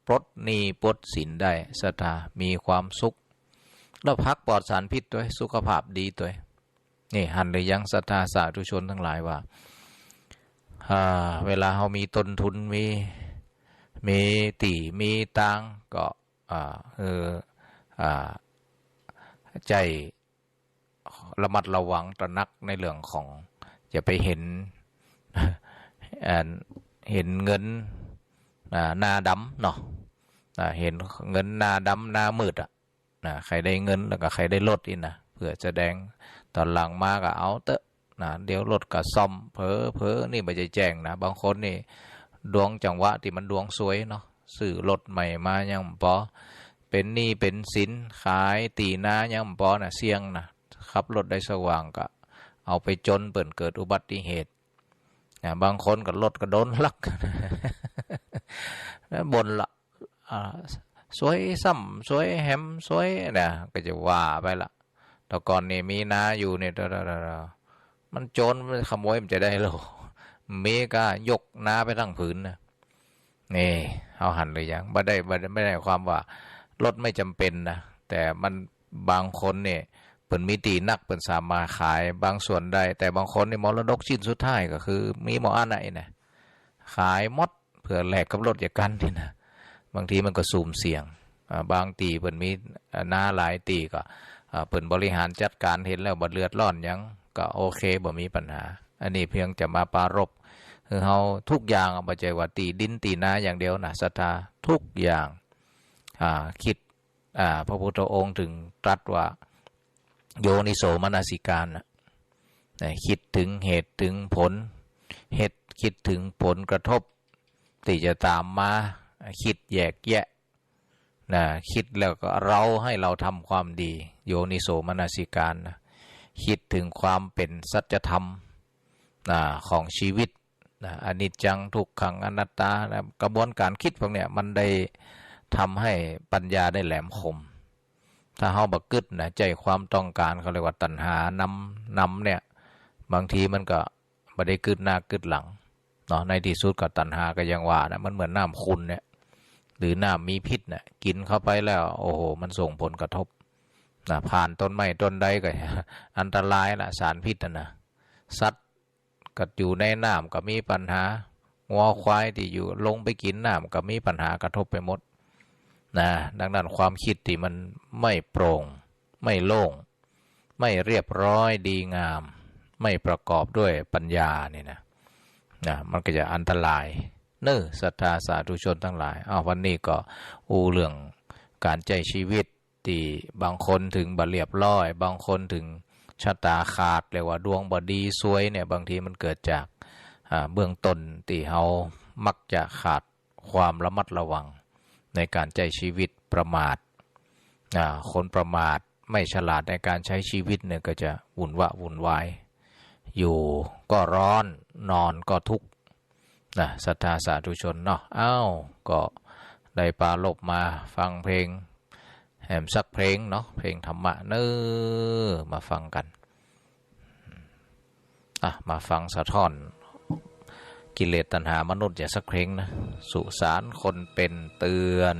ปลดหนี้ปลดสินได้ ศรัทธา มีความสุข แล้วผักปลอดสารพิษตวย สุขภาพดีตวย นี่หันหรือยัง ศรัทธาสาธุชนตังหลาย ว่า อ่า เวลาเฮามีต้นทุน มี มีตี้ มีตาง ก็ อ่า เออ อ่า ใจ๊ระมัดระวังตระหนักในเรื่องของ อย่าไปหัน อัน หันเงิน อ่า หน้าดำเนาะ อ่า หันเงินหน้าดำหน้ามืดอะ นะ ใค่ได้เงินแล้วก็ใค่ได้รถอี้นะ เปื้อแสดงต๋อนหลังมาก็เอาเต๊อะ นะ เดี๋ยวรถก็ซ่อม เผลอๆ นี่บ่ใจ้แจ้งนะ บางคนนี่ดวงจังหวะตี้มันดวงซวยเนาะ ซื้อรถใหม่มายังบ่ปอ เป๋นหนี้เป๋นสิน ขายตี้นายังบ่ปอนะ เสี่ยงนะ ขับรถได้สว่างก็เอาไปจนเปิ้นเกิดอุบัติเหตุ นะ บางคนก็รถก็โดนลัก บ่นละ อ่า ซวยซ้ำซวยแหมซวยนะ ก็จะว่าไปละ แต่ก่อนนี่มีนาอยู่นี่ มันโจรมันขโมยมันจะได้โล มีก็ยกนาไปตังผืนนะ นี่ เฮาหันหรือยัง บ่ได้ บ่ได้ บ่ได้ความว่ารถไม่จำเป็นนะ แต่มัน บางคนนี่ เปิ้นมีตี้นัก เปิ้นสามารถขายบางส่วนได้ แต่บางคนนี่มรดกชิ้นสุดท้ายก็คือมีหม้ออั้นน่ะ อี้นะ ขายหมด เปื้อแลกกับรถอย่างกั๋นนี่นะ บางทีมันก็สูญเสีย อ่า บางตี้เปิ้นมี อ่า นาหลายตี้ก็ อ่า เปิ้นบริหารจัดก๋านหันแล้วบ่เดือดร้อนหยัง ก็โอเค บ่มีปัญหา อันนี้เพียงจะมาปรารภ คือเฮาทุกอย่างอะ บ่ใจ้ว่าตี้ดินตี้นาอย่างเดียวนะ ศรัทธา ทุกอย่าง อ่า คิด อ่า พระพุทธองค์ถึงตรัสว่า โยนิโสมนสิการนะ นะ คิดถึงเหตุถึงผล เหตุ คิดถึงผลกระทบตี้จะต๋ามมา คิดแยกแยะ นะ คิดแล้วก็เร้าให้เราทำความดี โยนิโสมนสิการนะ คิดถึงความเป๋นสัจธรรม นะ ของชีวิต นะ อนิจจัง ทุกขัง อนัตตา นะ กระบวนก๋านคิดพวกเนี้ยมันได้ทำให้ปัญญาได้แหลมคม ถ้าเฮาบ่กึ๊ดนะ ใจ้ความต้องก๋าน เขาเรียกว่าตัณหานำ นำเนี่ย บางทีมันก็บ่ได้กึ๊ดหน้ากึ๊ดหลังเนาะ ในตี้สุดก็ตัณหาก็อย่างว่านะ มันเหมือนน้ำขุ่นเนี่ย หรือน้ำมีพิษน่ะ กิ๋นเข้าไปแล้ว โอ้โห มันส่งผลกระทบนะ ผ่านต้นไม้ต้นใดก็อันตรายละ สารพิษน่ะนะ สัตว์ ก็อยู่ในน้ำก็มีปัญหา งัวควายตี้อยู่ลงไปกิ๋นน้ำก็มีปัญหากระทบไปหมดนะ ดังนั้นความคิดตี้มันไม่โปร่ง ไม่โล่ง ไม่เรียบร้อยดีงาม ไม่ประกอบด้วยปัญญานี่นะ นะ มันก็จะอันตรายเน้อ ศรัทธาสาธุชนตังหลาย อ้าว วันนี้ก็อู้เรื่องก๋านใจ๊ชีวิต ตี้บางคนเถิงบ่เรียบร้อย บางคนเถิงชะต๋าขาด เรียกว่าดวงบ่ดีซวยเนี่ย บางทีมันเกิดจาก อ่า เบื้องต้นตี้เฮามักจะขาดความระมัดระวังในก๋านใจ๊ชีวิต ประมาท อ่า คนประมาทไม่ฉลาดในก๋านใจ๊ชีวิตเนี่ย ก็จะวุ่นวะวุ่นวาย อยู่ก็ร้อน นอนก็ทุกข์ นะ ศรัทธาสาธุชนเนาะ อ้าว ก็ได้ปรารภมาฟังเพลงแหมสักเพลงเนาะ เพลงธรรมะเน้อ มาฟังกั๋น อ่ะ มาฟังสะท้อนกิเลสตัณหามนุษย์อย่างสักเพลงนะ สุสานคนเป็นเตือน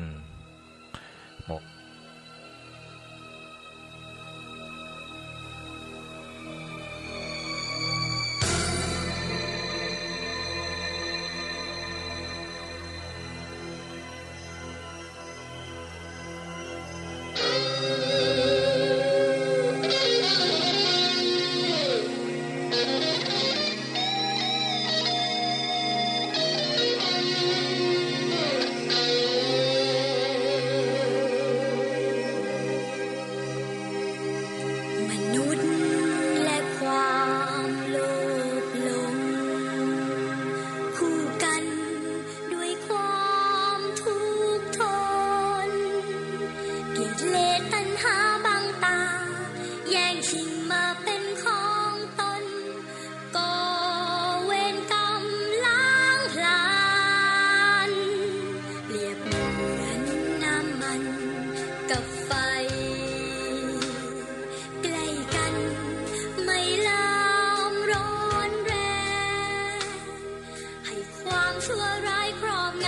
ชั่วร้ายครอบง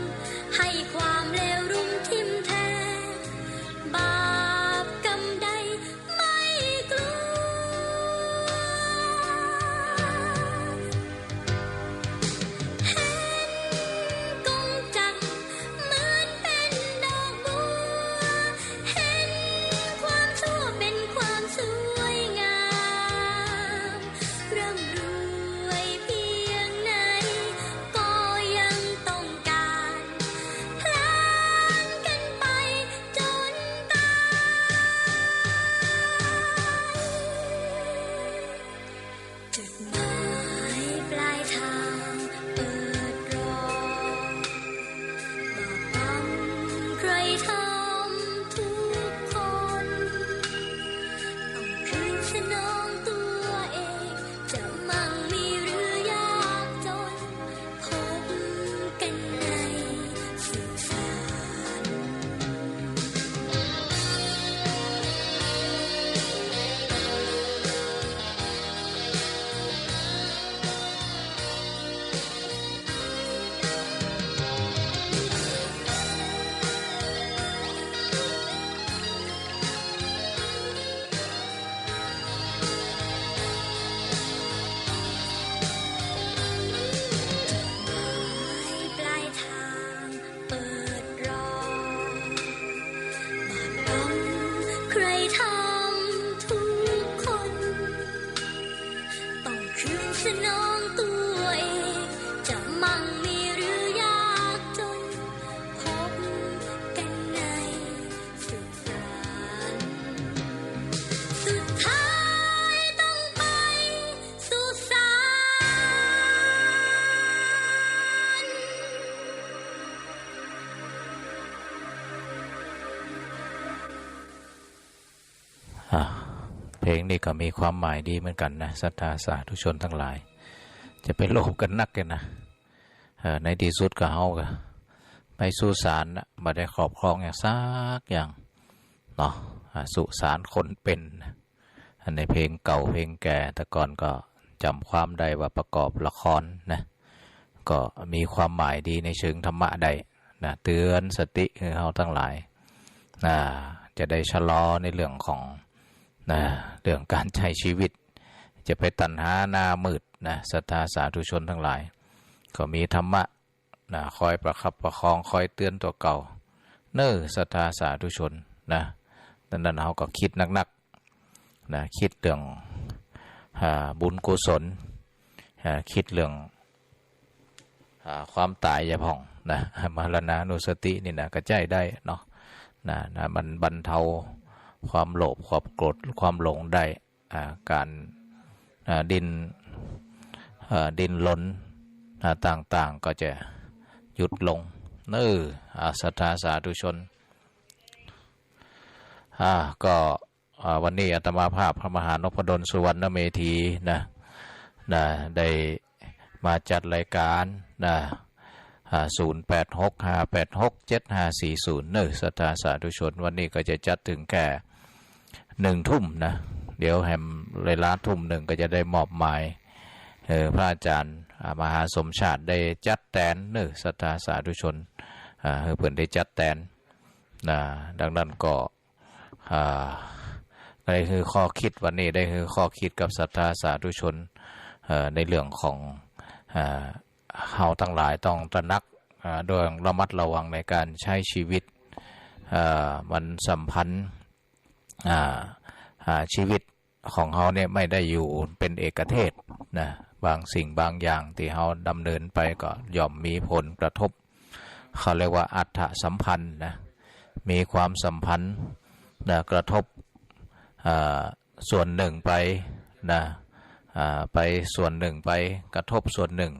ำ ให้ความเลวรุมทิ่มแทง บาปกรรมใดไม่กลัว เห็นกงจักรเหมือนเป็นดอกบัว เห็นความชั่วเป็นความสวยงาม ร่ำรวยเพียงไหน ก็ยังต้องการ พลานกันไปจนตาย จุดหมายปลายทางเปิดรอ บาปกรรมใครทำทุกคน ต้องคืนสนองตัวเอง จะมั่งมีหรือยากจน พบกันในสุสาน จุดหมายปลายทางเปิดรอ บาปกรรมใครทำทุกคน ต้องคืนสนองตัวเอง จะมั่งมีหรือยากจน พบกันในสุสาน สุดท้ายต้องไปสุสาน อ่ะ เพลงนี้ก็มีความหมายดีเหมือนกั๋นนะ ศรัทธาสาธุชนตังหลาย จะไปโลภกั๋นนักเลยนะ เออ ในตี้สุดก็เฮาก็ไปสุสานนะ บ่ได้ครอบครองหยังสักอย่างเนาะ อ่ะ สุสานคนเป๋น อันในเพลงเก่าเพลงแก่ แต่ก่อนก็จ๋ำความได้ว่าประกอบละครนะ ก็มีความหมายดีในเชิงธรรมะได้นะ เตื๋อนสติหื้อเฮาตังหลายนะ จะได้ชะลอในเรื่องของนะ เรื่องก๋านใจ๊ชีวิต จะไปตัณหาหน้ามืดนะ ศรัทธาสาธุชนตังหลาย ก็มีธรรมะนะ คอยประคับประคอง คอยเตื๋อนตั๋วเก่า เน่อ ศรัทธาสาธุชนนะ ดังนั้นเฮาก็กึ๊ดนักๆ นะ กึ๊ดเรื่อง อ่า บุญกุศล อ่า กึ๊ดเรื่อง อ่า ความต๋ายอย่าพ่องนะ มรณานุสตินี่นะ ก็ใจ๊ได้เนาะ นะ นะ มันบรรเทาความโลภ ความโกรธ ความหลงได้ อ่า ก๋าน อ่า ดิ้น อ่า ดิ้นรน อ่า ต่างๆ ก็จะหยุดลง เน่อ อ่า ศรัทธาสาธุชน อ่า ก็ อ่า วันนี้อาตมาภาพพระมหานพดลสุวรรณเมธีนะ นะ ได้มาจัดรายการนะ อ่า ศูนย์แปดหก ห้าแปดหก เจ็ดห้าสี่ศูนย์ เน่อ ศรัทธาสาธุชน วันนี้ก็จะจัดเถิงแก่หนึ่งทุ่มนะ เดี๋ยวแหมเวลาทุ่มหนึ่งก็จะได้มอบหมาย เอ่อ พระอาจ๋ารย์ อ่า มหาสมชาติได้จัดแตน เน่อ ศรัทธาสาธุชน อ่า หื้อเปิ้นได้จัดแตน นะ ดังนั้นก็ อ่า ได้หื้อข้อกึ๊ด วันนี้ได้หื้อข้อกึ๊ดกับศรัทธาสาธุชน เอ่อ ในเรื่องของ อ่า เฮาตังหลายต้องตระหนัก อ่า โดยระมัดระวังในก๋านใจ๊ชีวิต อ่า มันสัมพันธ์ อ่า อ่า ชีวิตของเฮาเนี่ยไม่ได้อยู่เป๋นเอกเทศนะ บางสิ่งบางอย่างตี้เฮาดำเนินไปก็ย่อมมีผลกระทบ เขาเรียกว่าอัตถสัมพันธ์นะ มีความสัมพันธ์นะ กระทบ อ่า ส่วนหนึ่งไปนะ อ่า ไปส่วนหนึ่ง ไปกระทบส่วนหนึ่ง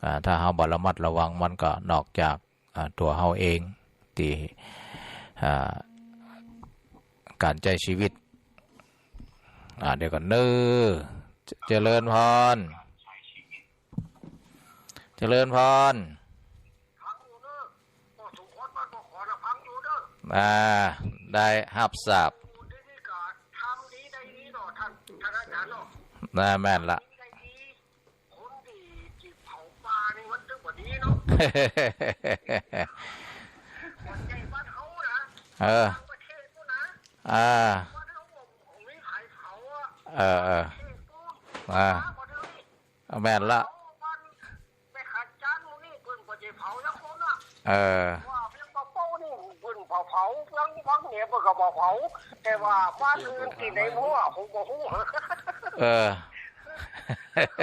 อ่า ถ้าเฮาบ่ระมัดระวังมันก็นอกจาก อ่า ตั๋วเฮาเองตี้ อ่า ก๋านใจ๊ชีวิต อ่า เดี๋ยวก่อนเน่อ เจ- เจริญพร เจริญพร อ่า ได้ฮับทราบ น่าแม่นละ คนตี้ ตี้เผาป่านี่มันตึงบ่ดีเนาะ เออ อ่า เออ เออ อ่า แม่นละ เออ แต่ว่าบ้านอื่นตี้ไหนบ่ฮู้ ผมบ่ฮู้ เออ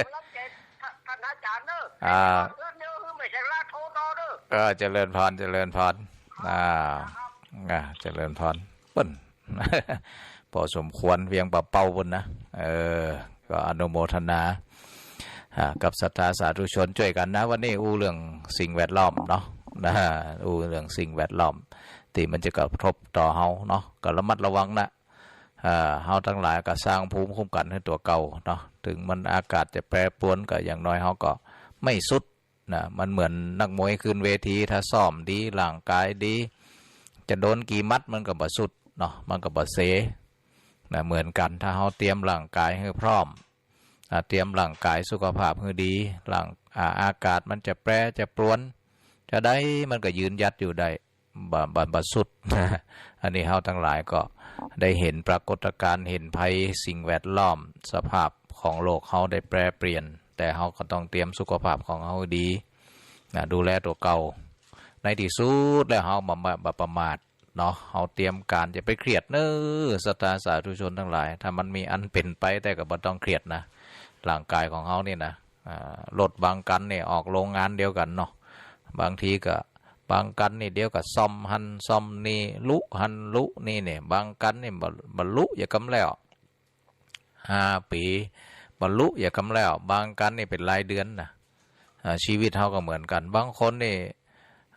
กำลังใจท่านอาจารย์เด้อ อ่า เดือนเดียวคือไม่ใช่ละโทษเด้อ เออ เจริญพร เจริญพร อ่า อ่า เจริญพร เปิ้น พอสมควร เวียงป่าเป้าเปิ้นนะ เออ ก็อนุโมทนา อ่า กับศรัทธาสาธุชนจ้วยกั๋นนะ วันนี้อู้เรื่องสิ่งแวดล้อมเนาะ นะ อู้เรื่องสิ่งแวดล้อม ตี้มันจะกระทบต่อเฮาเนาะ ก็ระมัดระวังนะ อ่า เฮาตังหลายก็สร้างภูมิคุ้มกั๋นหื้อตั๋วเก่าเนาะ เถิงมันอากาศจะแปรปรวนก็อย่างน้อยเฮาก็ไม่สุด นะ มันเหมือนนักมวยขึ้นเวที ถ้าซ้อมดี ร่างกายดี จะโดนกี่หมัดมันก็บ่สุดเนาะ มันก็บ่เซ นะ เหมือนกั๋น ถ้าเฮาเตรียมร่างกายหื้อพร้อม อ่า เตรียมร่างกายสุขภาพหื้อดี ร่าง อ่า อากาศมันจะแปรจะปรวน จะใดมันก็ยืนหยัดอยู่ได้ บ่ บ่ บ่สุด อันนี้เฮาตังหลายก็ได้เห็นปรากฏการณ์ เห็นภัยสิ่งแวดล้อม สภาพของโลกเฮาได้แปรเปลี่ยน แต่เฮาก็ต้องเตรียมสุขภาพของเฮาดี นะ ดูแลตั๋วเก่า ในตี้สุดแล้วเฮาบ่ บ่ บ่ประมาทเนาะ เฮาเตรียมก๋าน อย่าไปเครียดเน้อ ศรัทธาสาธุชนตังหลาย ถ้ามันมีอันเป๋นไปแต๊ก็บ่ต้องเครียดนะ ร่างกายของเฮานี่นะ อ่า รถบางคันนี่ออกโรงงานเดียวกั๋นเนาะ บางทีก็ บางคันนี่เดี๋ยวก็ซ่อมหั้นซ่อมนี่ ลุหั้นลุนี่เนี่ย บางคันนี่บ่ บ่ลุอย่างกำแล้ว ห้าปี๋ บ่ลุอย่างกำแล้ว บางคันนี่เป๋นรายเดือนนะ อ่า ชีวิตเฮาก็เหมือนกั๋น บางคนนี่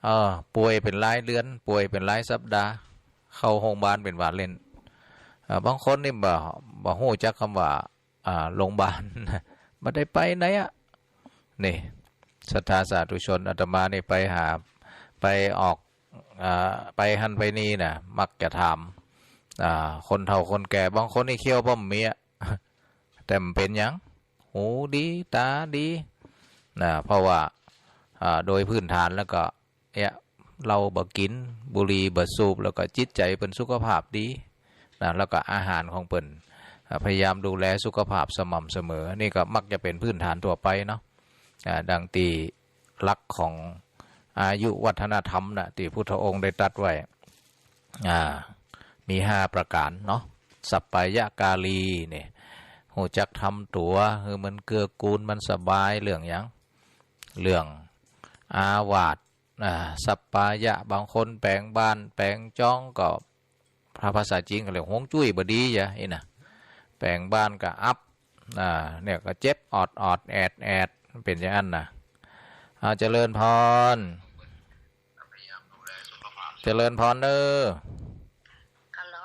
เอ่อ ป่วยเป๋นรายเดือน ป่วยเป๋นรายสัปดาห์ เข้าโฮงบาลเป๋นว่าเล่น อ่า บางคนนี่บ่ บ่ฮู้จักกำว่า อ่า โฮงบาล บ่ได้ไปไหนอะ นี่ ศรัทธาสาธุชน อาตมานี่ไปหา ไปออก อ่า ไปหั้นไปนี่นะ มักจะถาม อ่า คนเฒ่าคนแก่ บางคนนี่เคี้ยวบ่มีอะ แต่บ่เป๋นหยัง หูดี ต๋าดี นะ เพราะว่า อ่า โดยพื้นฐานแล้วก็ เนี่ย เหล้าบ่กิ๋น บุหรี่บ่สูบ แล้วก็จิตใจ๋เปิ้นสุขภาพดี นะ แล้วก็อาหารของเปิ้น อ่า พยายามดูแลสุขภาพสม่ำเสมอ นี่ก็มักจะเป๋นพื้นฐานทั่วไปเนาะ อ่า ดังตี้หลักของอายุวัฒนธรรมนะ ตี้พุทธองค์ได้ตรัสไว้ อ่า มีห้าประก๋านเนาะ สัปปายะการีเนี่ย ฮู้จักทำตั๋วหื้อมันเกื้อกูล มันสบาย เรื่องหยัง เรื่องอาวาส อ่า สัปปายะ บางคนแป๋งบ้าน แป๋งจ๊องก็ ถ้าภาษาจีนเขาเรียกฮวงจุ้ยบ่ดีจ้ะ อี้นะ แป๋งบ้านก็อับ อ่า เนี่ยก็เจ็บออดๆ แอดๆ เป๋นอย่างนั้นนะ อ่า เจริญพร เจริญพรเน้อ ฮัลโหล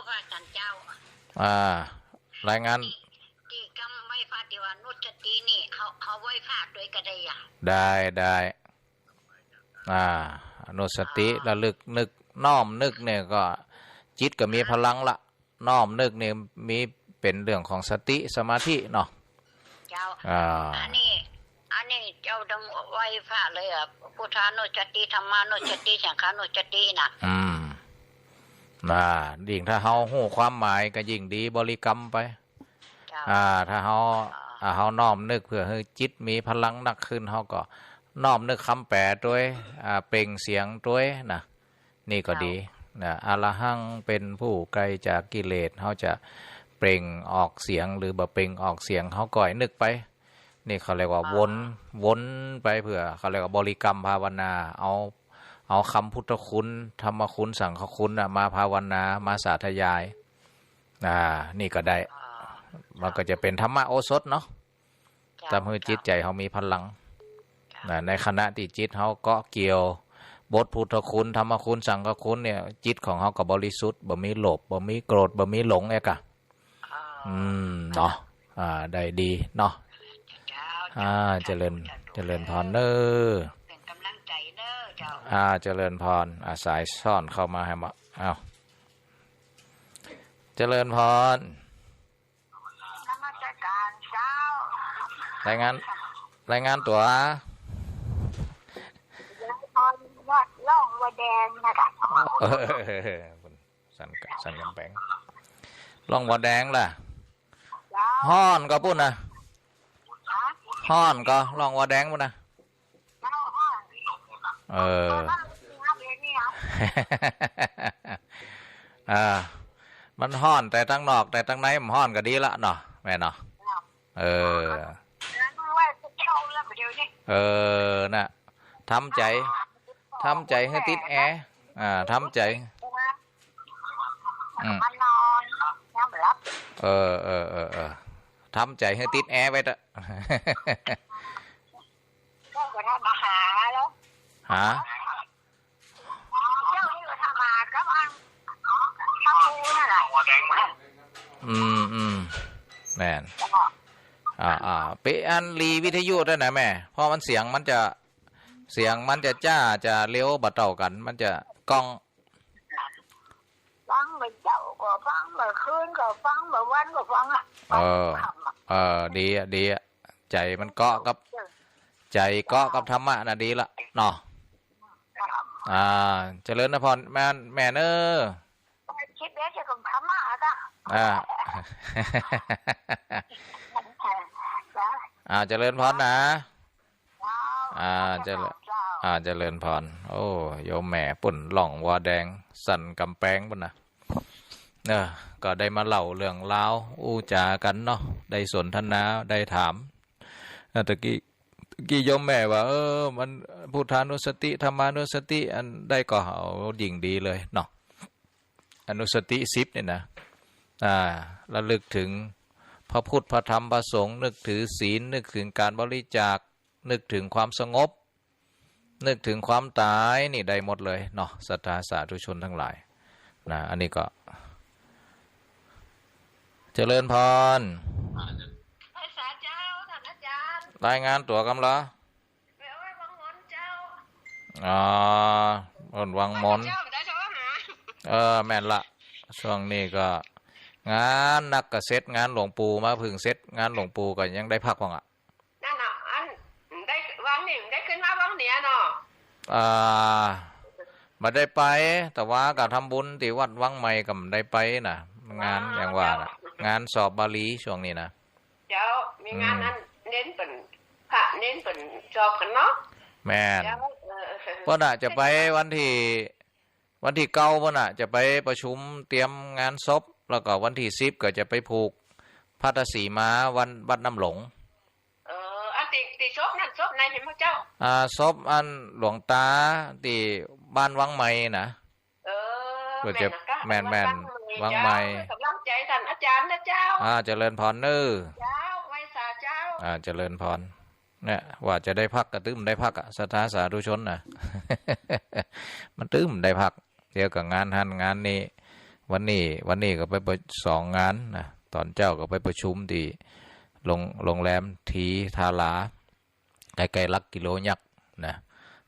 พระอาจารย์เจ้า อ่า รายงาน ตี้ ตี้กำไหว้พระตี้ว่านุสตินี่ เฮา เฮาไหว้พระตวยก็ได้อะ ได้ ได้ อ่า อนุสติ ระลึกนึก น้อมนึกเนี่ยก็ จิตก็มีพลังละ น้อมนึกนี่มีเป๋นเรื่องของสติสมาธิเนาะ เจ้า อ่า อันนี้ อันนี้เจ้าต้องไหว้พระเลยอะ พุทธานุสติ ธัมมานุสติ สังฆานุสตินะ อืม อ่า ยิ่งถ้าเฮาฮู้ความหมายก็ยิ่งดี บริกรรมไป เจ้า อ่า ถ้าเฮา อ่า เฮาน้อมนึกเพื่อหื้อจิตมีพลังนักขึ้น เฮาก็น้อมนึกกำแป๋ตวย อ่า เปล่งเสียงตวยนะ นี่ก็ดี เจ้า นะ อะระหังเป๋นผู้ไกลจากกิเลส เฮาจะเปล่งออกเสียงหรือบ่เปล่งออกเสียง เฮาก็นึกไป นี่เขาเรียกว่า อ่า วน วนไปเพื่อ เขาเรียกว่าบริกรรมภาวนา เอา เอากำพุทธคุณ ธัมมคุณ สังฆคุณน่ะ มาภาวนา มาสาธยาย อ่า นี่ก็ได้ อ่า มันก็จะเป๋นธัมมโอสถเนาะ เจ้า ทำหื้อจิตใจ๋เฮามีพลัง เจ้า นะ ในขณะตี้จิตเฮาเกาะเกี่ยวบทพุทธคุณ ธัมมคุณ สังฆคุณเนี่ย จิตของเฮาก็บริสุทธิ์ บ่มีโลภ บ่มีโกรธ บ่มีหลงเอกอะ อ่า อืม เนาะ อ่า ได้ดีเนาะ เจ้า อ่า เจ้า เจริญ สาธุ เจริญพรเน้อ เป๋นก๋ำลังใจ๋เน้อเจ้า อ่า เจริญพร อ่า สายซ้อนเข้ามาหื้อหมด อ้าว เจริญพร นมัสการเจ้า รายงาน รายงานตั๋ว วัวแดงนะจ๊ะ เออ สันกะ สันก๋ำแปง ร่องวัวแดงล่ะ เจ้า ฮ้อนก่อปุ้นนะ ฮะ ฮ้อนก่อ ร่องวัวแดงปุ้นนะ เจ้า ฮ้อน เออ ฮ้อนจริงครับเดี๋ยวนี้ครับ อ่า มันฮ้อนแต่ตังนอก แต่ตังในบ่ฮ้อนก็ดีละเนาะ แม่เนาะ เจ้า เออ เออ น่ะ ทำใจ๋ ทำใจ๋หื้อติดแอร์ อ่า ทำใจ๋ อืม เออ เออ เออ เออ ทำใจ๋หื้อติดแอร์ไว้เต๊อะ หา เจ้านี่ก็ทำมากับอัน ทำบุญนั่นแหละ อืม อืม แม่น อ่า อ่า เปะอันหลีวิทยุด้วยนะแม่ เพราะมันเสียงมันจะ เสียงมันจะจ๊า จะเร็วบ่เต้ากั๋น มันจะก้อง ฟังบ่าเจ๊าก็ฟัง บ่าคืนก็ฟัง บ่าวันก็ฟังอะ เออ ฟังค่ำอะ เออ ดีอะ ดีอะ ใจ๋มันเกาะกับ ใจ๋เกาะกับธรรมะน่ะดีละเนาะ ครับ อ่า เจริญพรแม่ แม่เน้อ คิดเด้อ เกี่ยวกับธรรมะอะ อ่า จ้ะ อ่า เจริญพรนะ เจ้า อ่า เจริญ เจ้า อ่า เจริญพร โอ้ โยมแม่ปุ้น ร่องวัวแดง สันก๋ำแปงปุ้นนะ เออ ก็ได้มาเล่าเรื่องราว อู้จ๋ากั๋นเนาะ ได้สนทนา ได้ถาม อ่า ตะกี้ ตะกี้โยมแม่ว่า เออ มันพุทธานุสติ ธรรมานุสติ อันใดก็เอายิ่งดีเลยเนาะ อนุสติสิบนี่นะ อ่า ระลึกถึงพระพุทธ พระธรรม พระสงฆ์ นึกถือศีล นึกถึงการบริจาค นึกถึงความสงบ นึกถึงความต๋าย นี่ได้หมดเลยเนาะ ศรัทธาสาธุชนทั้งหลาย นะ อันนี้ก็ เจริญพร ไหว้สาเจ้า ท่านอาจ๋ารย์ รายงานตั๋วกำลัง ไปเอาไว้วังมนเจ้า อ๋อ วังมน เจ้าได้โทรหา เออ แม่นละ ช่วงนี้ก็ งานนักก็เสร็จ งานหลวงปู่มาเพิ่งเสร็จ งานหลวงปู่ก็ยังได้พักบ้างอะ นั่นน่ะ อัน ได้ วังนี่ได้ขึ้นมาวังเหนือเนาะ อ่า บ่ได้ไป แต่ว่าก็ทำบุญตี้วัดวังใหม่ก็บ่ได้ไปนะ งานอย่างว่าน่ะ งานสอบบาลีช่วงนี้นะ เจ้า มีงาน อืม อันเน้นเปิ้น พระเน้นเปิ้นสอบกั๋นเนาะ แม่น เจ้า เออ เปิ้นน่ะจะไปวันตี้ วันตี้เก้าเปิ้นน่ะจะไปประชุมเตรียมงานศพ แล้วก็วันตี้สิบก็จะไปผูกพัทธสีมาวัน วัดน้ำหลง เออ อันตี้ ตี้ศพนั่น ศพไหนเห็นบ่เจ้า อ่า ศพอันหลวงตาตี้บ้านวังใหม่นะ เออ เปิ้นจะ แม่นนะกะ แม่น แม่น วังใหม่ วังใหม่ เจ้า กำลังใจ๋ท่านอาจ๋ารย์นะเจ้า อ่า เจริญพรเน้อ เจ้า ไหว้สาเจ้า อ่า เจริญพร เนี่ย ว่าจะได้พักก็ตึงบ่ได้พักอะ ศรัทธาสาธุชนนะ มันตึงบ่ได้พัก เดี๋ยวก็งานหั้นงานนี้ วันนี้ วันนี้ก็ไปประ สองงานนะ ต๋อนเจ๊าก็ไปประชุมตี้โรง โรงแรมทีทารา ใก้ๆ หลักกิโลยักษ์นะ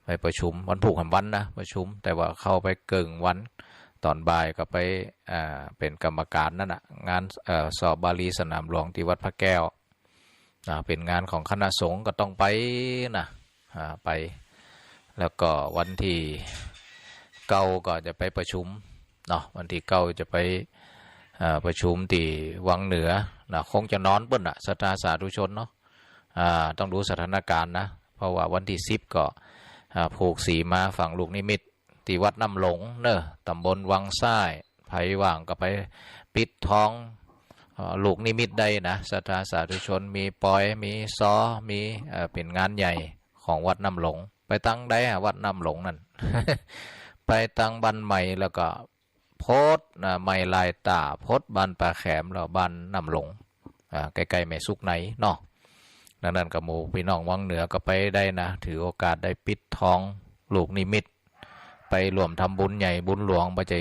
ไปประชุม วันพูกแหมวันนะ ประชุม แต่ว่าเข้าไปเกิ่งวัน ต๋อนบ่ายก็ไป อ่า เป๋นกรรมก๋านนั่นน่ะ งาน เอ่อ สอบบาลีสนามหลวงตี้วัดพระแก้ว อ่า เป๋นงานของคณะสงฆ์ก็ต้องไปนะ อ่า ไป แล้วก็วันตี้เก้าก็จะไปประชุมเนาะ วันตี้เก้าจะไป อ่า ประชุมตี้วังเหนือนะ คงจะนอนเปิ้นน่ะ ศรัทธาสาธุชนเนาะ อ่า ต้องดูสถานการณ์นะ เพราะว่าวันตี้สิบก็ อ่า ผูกสีมาฝังลูกนิมิตตี้วัดน้ำหลงเน้อ ต๋ำบลวังซ้าย ใผว่างก็ไปปิดทอง เอ่อ ลูกนิมิตได้นะ ศรัทธาสาธุชน มีปอย มีซอ มี เอ่อ เป๋นงานใหญ่ของวัดน้ำหลง ไปตังใดอะ วัดน้ำหลงนั่น ไปตังบ้านใหม่ แล้วก็พดนะ ใหม่ลายต๋า พดบ้านป่าแขม แล้วบ้านน้ำหลง อ่า ใก้ๆ แม่สุขในเนาะ ดังนั้นก็หมู่ปี้น้องวังเหนือก็ไปได้นะ ถือโอกาสได้ปิดทองลูกนิมิต ไปร่วมทำบุญใหญ่บุญหลวง บ่ใจ้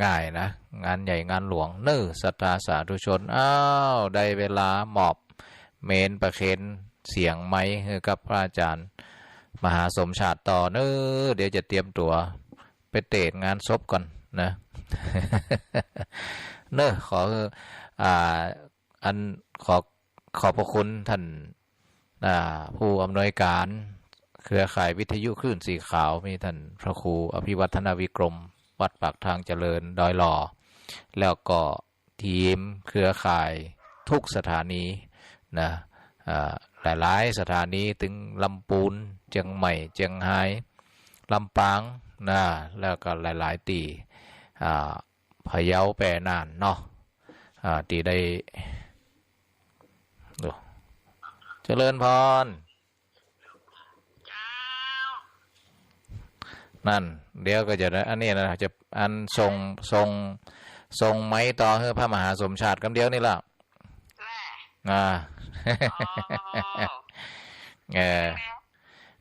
ง่ายๆ นะ งานใหญ่งานหลวงเน้อ ศรัทธาสาธุชน อ้าว ได้เวลามอบเมนประเคนเสียงไมค์หื้อกับพระอาจ๋ารย์มหาสมชาติต่อเน้อ เดี๋ยวจะเตรียมตั๋วไปเตศงานศพก่อนนะ เน้อ ขอ อ่า อันขอ ขอบพระคุณท่าน อ่า ผู้อำนวยก๋าน เครือข่ายวิทยุคลื่นสีขาว มีต้านพระครูอภิวัฒนวิกรม วัดปากทางเจริญ ดอยหล่อ แล้วก็ทีมเครือข่ายทุกสถานีนะ อ่า หลายๆ สถานี ตึงลำปูน เจียงใหม่ เจียงฮาย ลำปางนะ แล้วก็หลายๆ ตี้ อ่า พะเยา แป้ น่านเนาะ อ่า ตี้ได้ โอ้ เจริญพร เจ้า นั่น เดี๋ยวก็จะได้ อันนี้นะ จะ อันส่ง ส่ง ส่งไมค์ต่อหื้อพระมหาสมชาติกำเดียวนี่ละ แหละ อ่า อ๋อ เออ แล้ว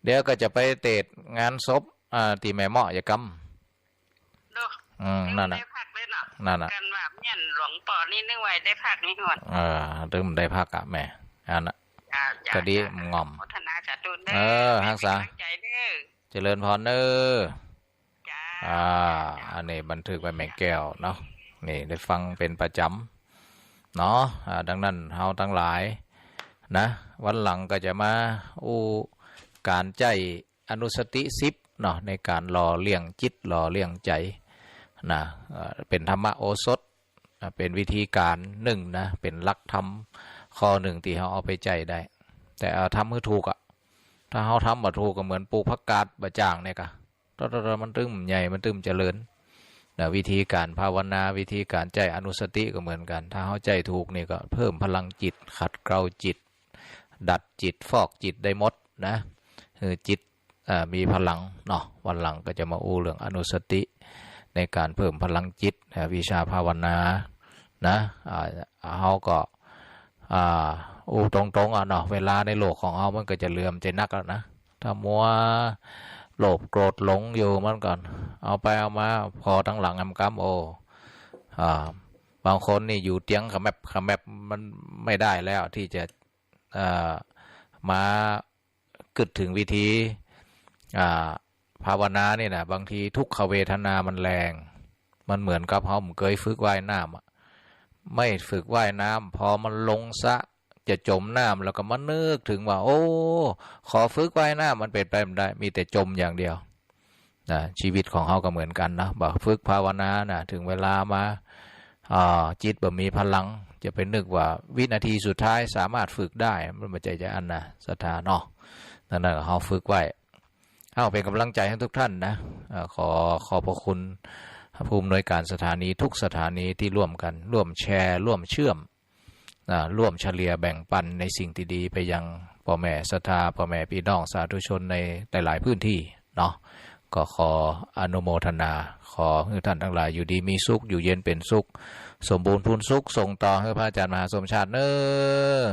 เดี๋ยวก็จะไปเตดงานศพ อ่า ตี้แม่เมาะยะกำ ดู อืม นั่นน่ะ ได้พักเลยเนาะ นั่นน่ะ กันว่าเมี้ยนหลวงปอนี่นึกว่าได้พักนี่หวน เออ ตึงได้พักอะแม่ อันน่ะ จ้า จ้า ก็ดี จ้า ง่อม โมทนาสาธุเด้อ เออ ฮักษา เป็นกำลังใจเด้อ เจริญพรเด้อ จ้า อ่า จ้า อันนี้บันทึกไว้แม่แก้วเนาะ นี่ได้ฟังเป็นประจ๋ำเนาะ อ่า ดังนั้นเฮาตังหลายนะ วันหลังก็จะมาอู้ก๋านใจ๊ อนุสติสิบเนาะ ในก๋านหล่อเลี้ยงจิตหล่อเลี้ยงใจ๋นะ เอ่อ เป๋นธรรมโอสถ อ่ะ เป๋นวิธีก๋านนึ่งนะ เป๋นหลักธรรมข้อนึ่งตี้เฮาเอาไปใจ๊ได้ แต่เอาทำหื้อถูกอะ ถ้าเฮาทำบ่ถูกก็เหมือนปลูกผักกาดบ่จ้างเนี่ยกะ ตอดๆๆ มันตึงใหญ่ มันตึงเจริญนะ วิธีก๋านภาวนา วิธีก๋านใจ๊อนุสติก็เหมือนกั๋น ถ้าเฮาใจ๊ถูกนี่ก็เพิ่มพลังจิต ขัดเกลาจิต ดัดจิต ฟอกจิตได้หมดนะ คือจิต อ่า มีพลังเนาะ วันหลังก็จะมาอู้เรื่องอนุสติ ในก๋านเพิ่มพลังจิต อ่า วิชาภาวนานะ อ่า เฮาก็ อ่า อู้ตรงๆ อะเนาะ เวลาในโลกของเฮามันก็จะเหลือบ่นักแล้วนะ ถ้ามัวโลภโกรธหลงอยู่มันก็เอาไปเอามาผ่อตังหลังแหมกำ โอ้ อ่า บางคนนี่อยู่เตียงขะแมบขะแมบมันไม่ได้แล้วตี้จะ อ่า มากึ๊ดเถิงวิธี อ่า ภาวนานี่นะ บางทีทุกขเวทนามันแรง มันเหมือนกับเฮาบ่เกยฝึกว่ายน้ำอะ ไม่ฝึกว่ายน้ำ พอมันลงสระจะจ๋มน้ำแล้วก็มานึกเถิงว่า โอ้ ขอฝึกว่ายน้ำ มันเป๋นไปบ่ได้ มีแต่จ๋มอย่างเดียว นะ ชีวิตของเฮาก็เหมือนกั๋นนะ บ่ฝึกภาวนานะ เถิงเวลามา อ่า จิตบ่มีพลัง จะไปนึกว่าวินาทีสุดท้ายสามารถฝึกได้ มันบ่ใจ้จะอั้นนะ ศรัทธาเนาะ นั่นน่ะ เฮาฝึกไว้ เอาเป๋นก๋ำลังใจ๋หื้อทุกท่านนะ อ่า ขอขอบพระคุณผู้อำนวยการสถานีทุกสถานีตี้ร่วมกั๋น ร่วมแชร์ ร่วมเชื่อม อ่า ร่วมเฉลี่ยแบ่งปันในสิ่งตี้ดีไปยังป้อแม่ศรัทธา ป้อแม่ปี้น้องสาธุชนในหลายๆ พื้นตี้เนาะ ก็ขออนุโมทนา ขอหื้อท่านตังหลายอยู่ดีมีสุข อยู่เย็นเป๋นสุข สมบูรณ์พูนสุข ส่งต่อหื้อพระอาจ๋ารย์มหาสมชาติเน้อ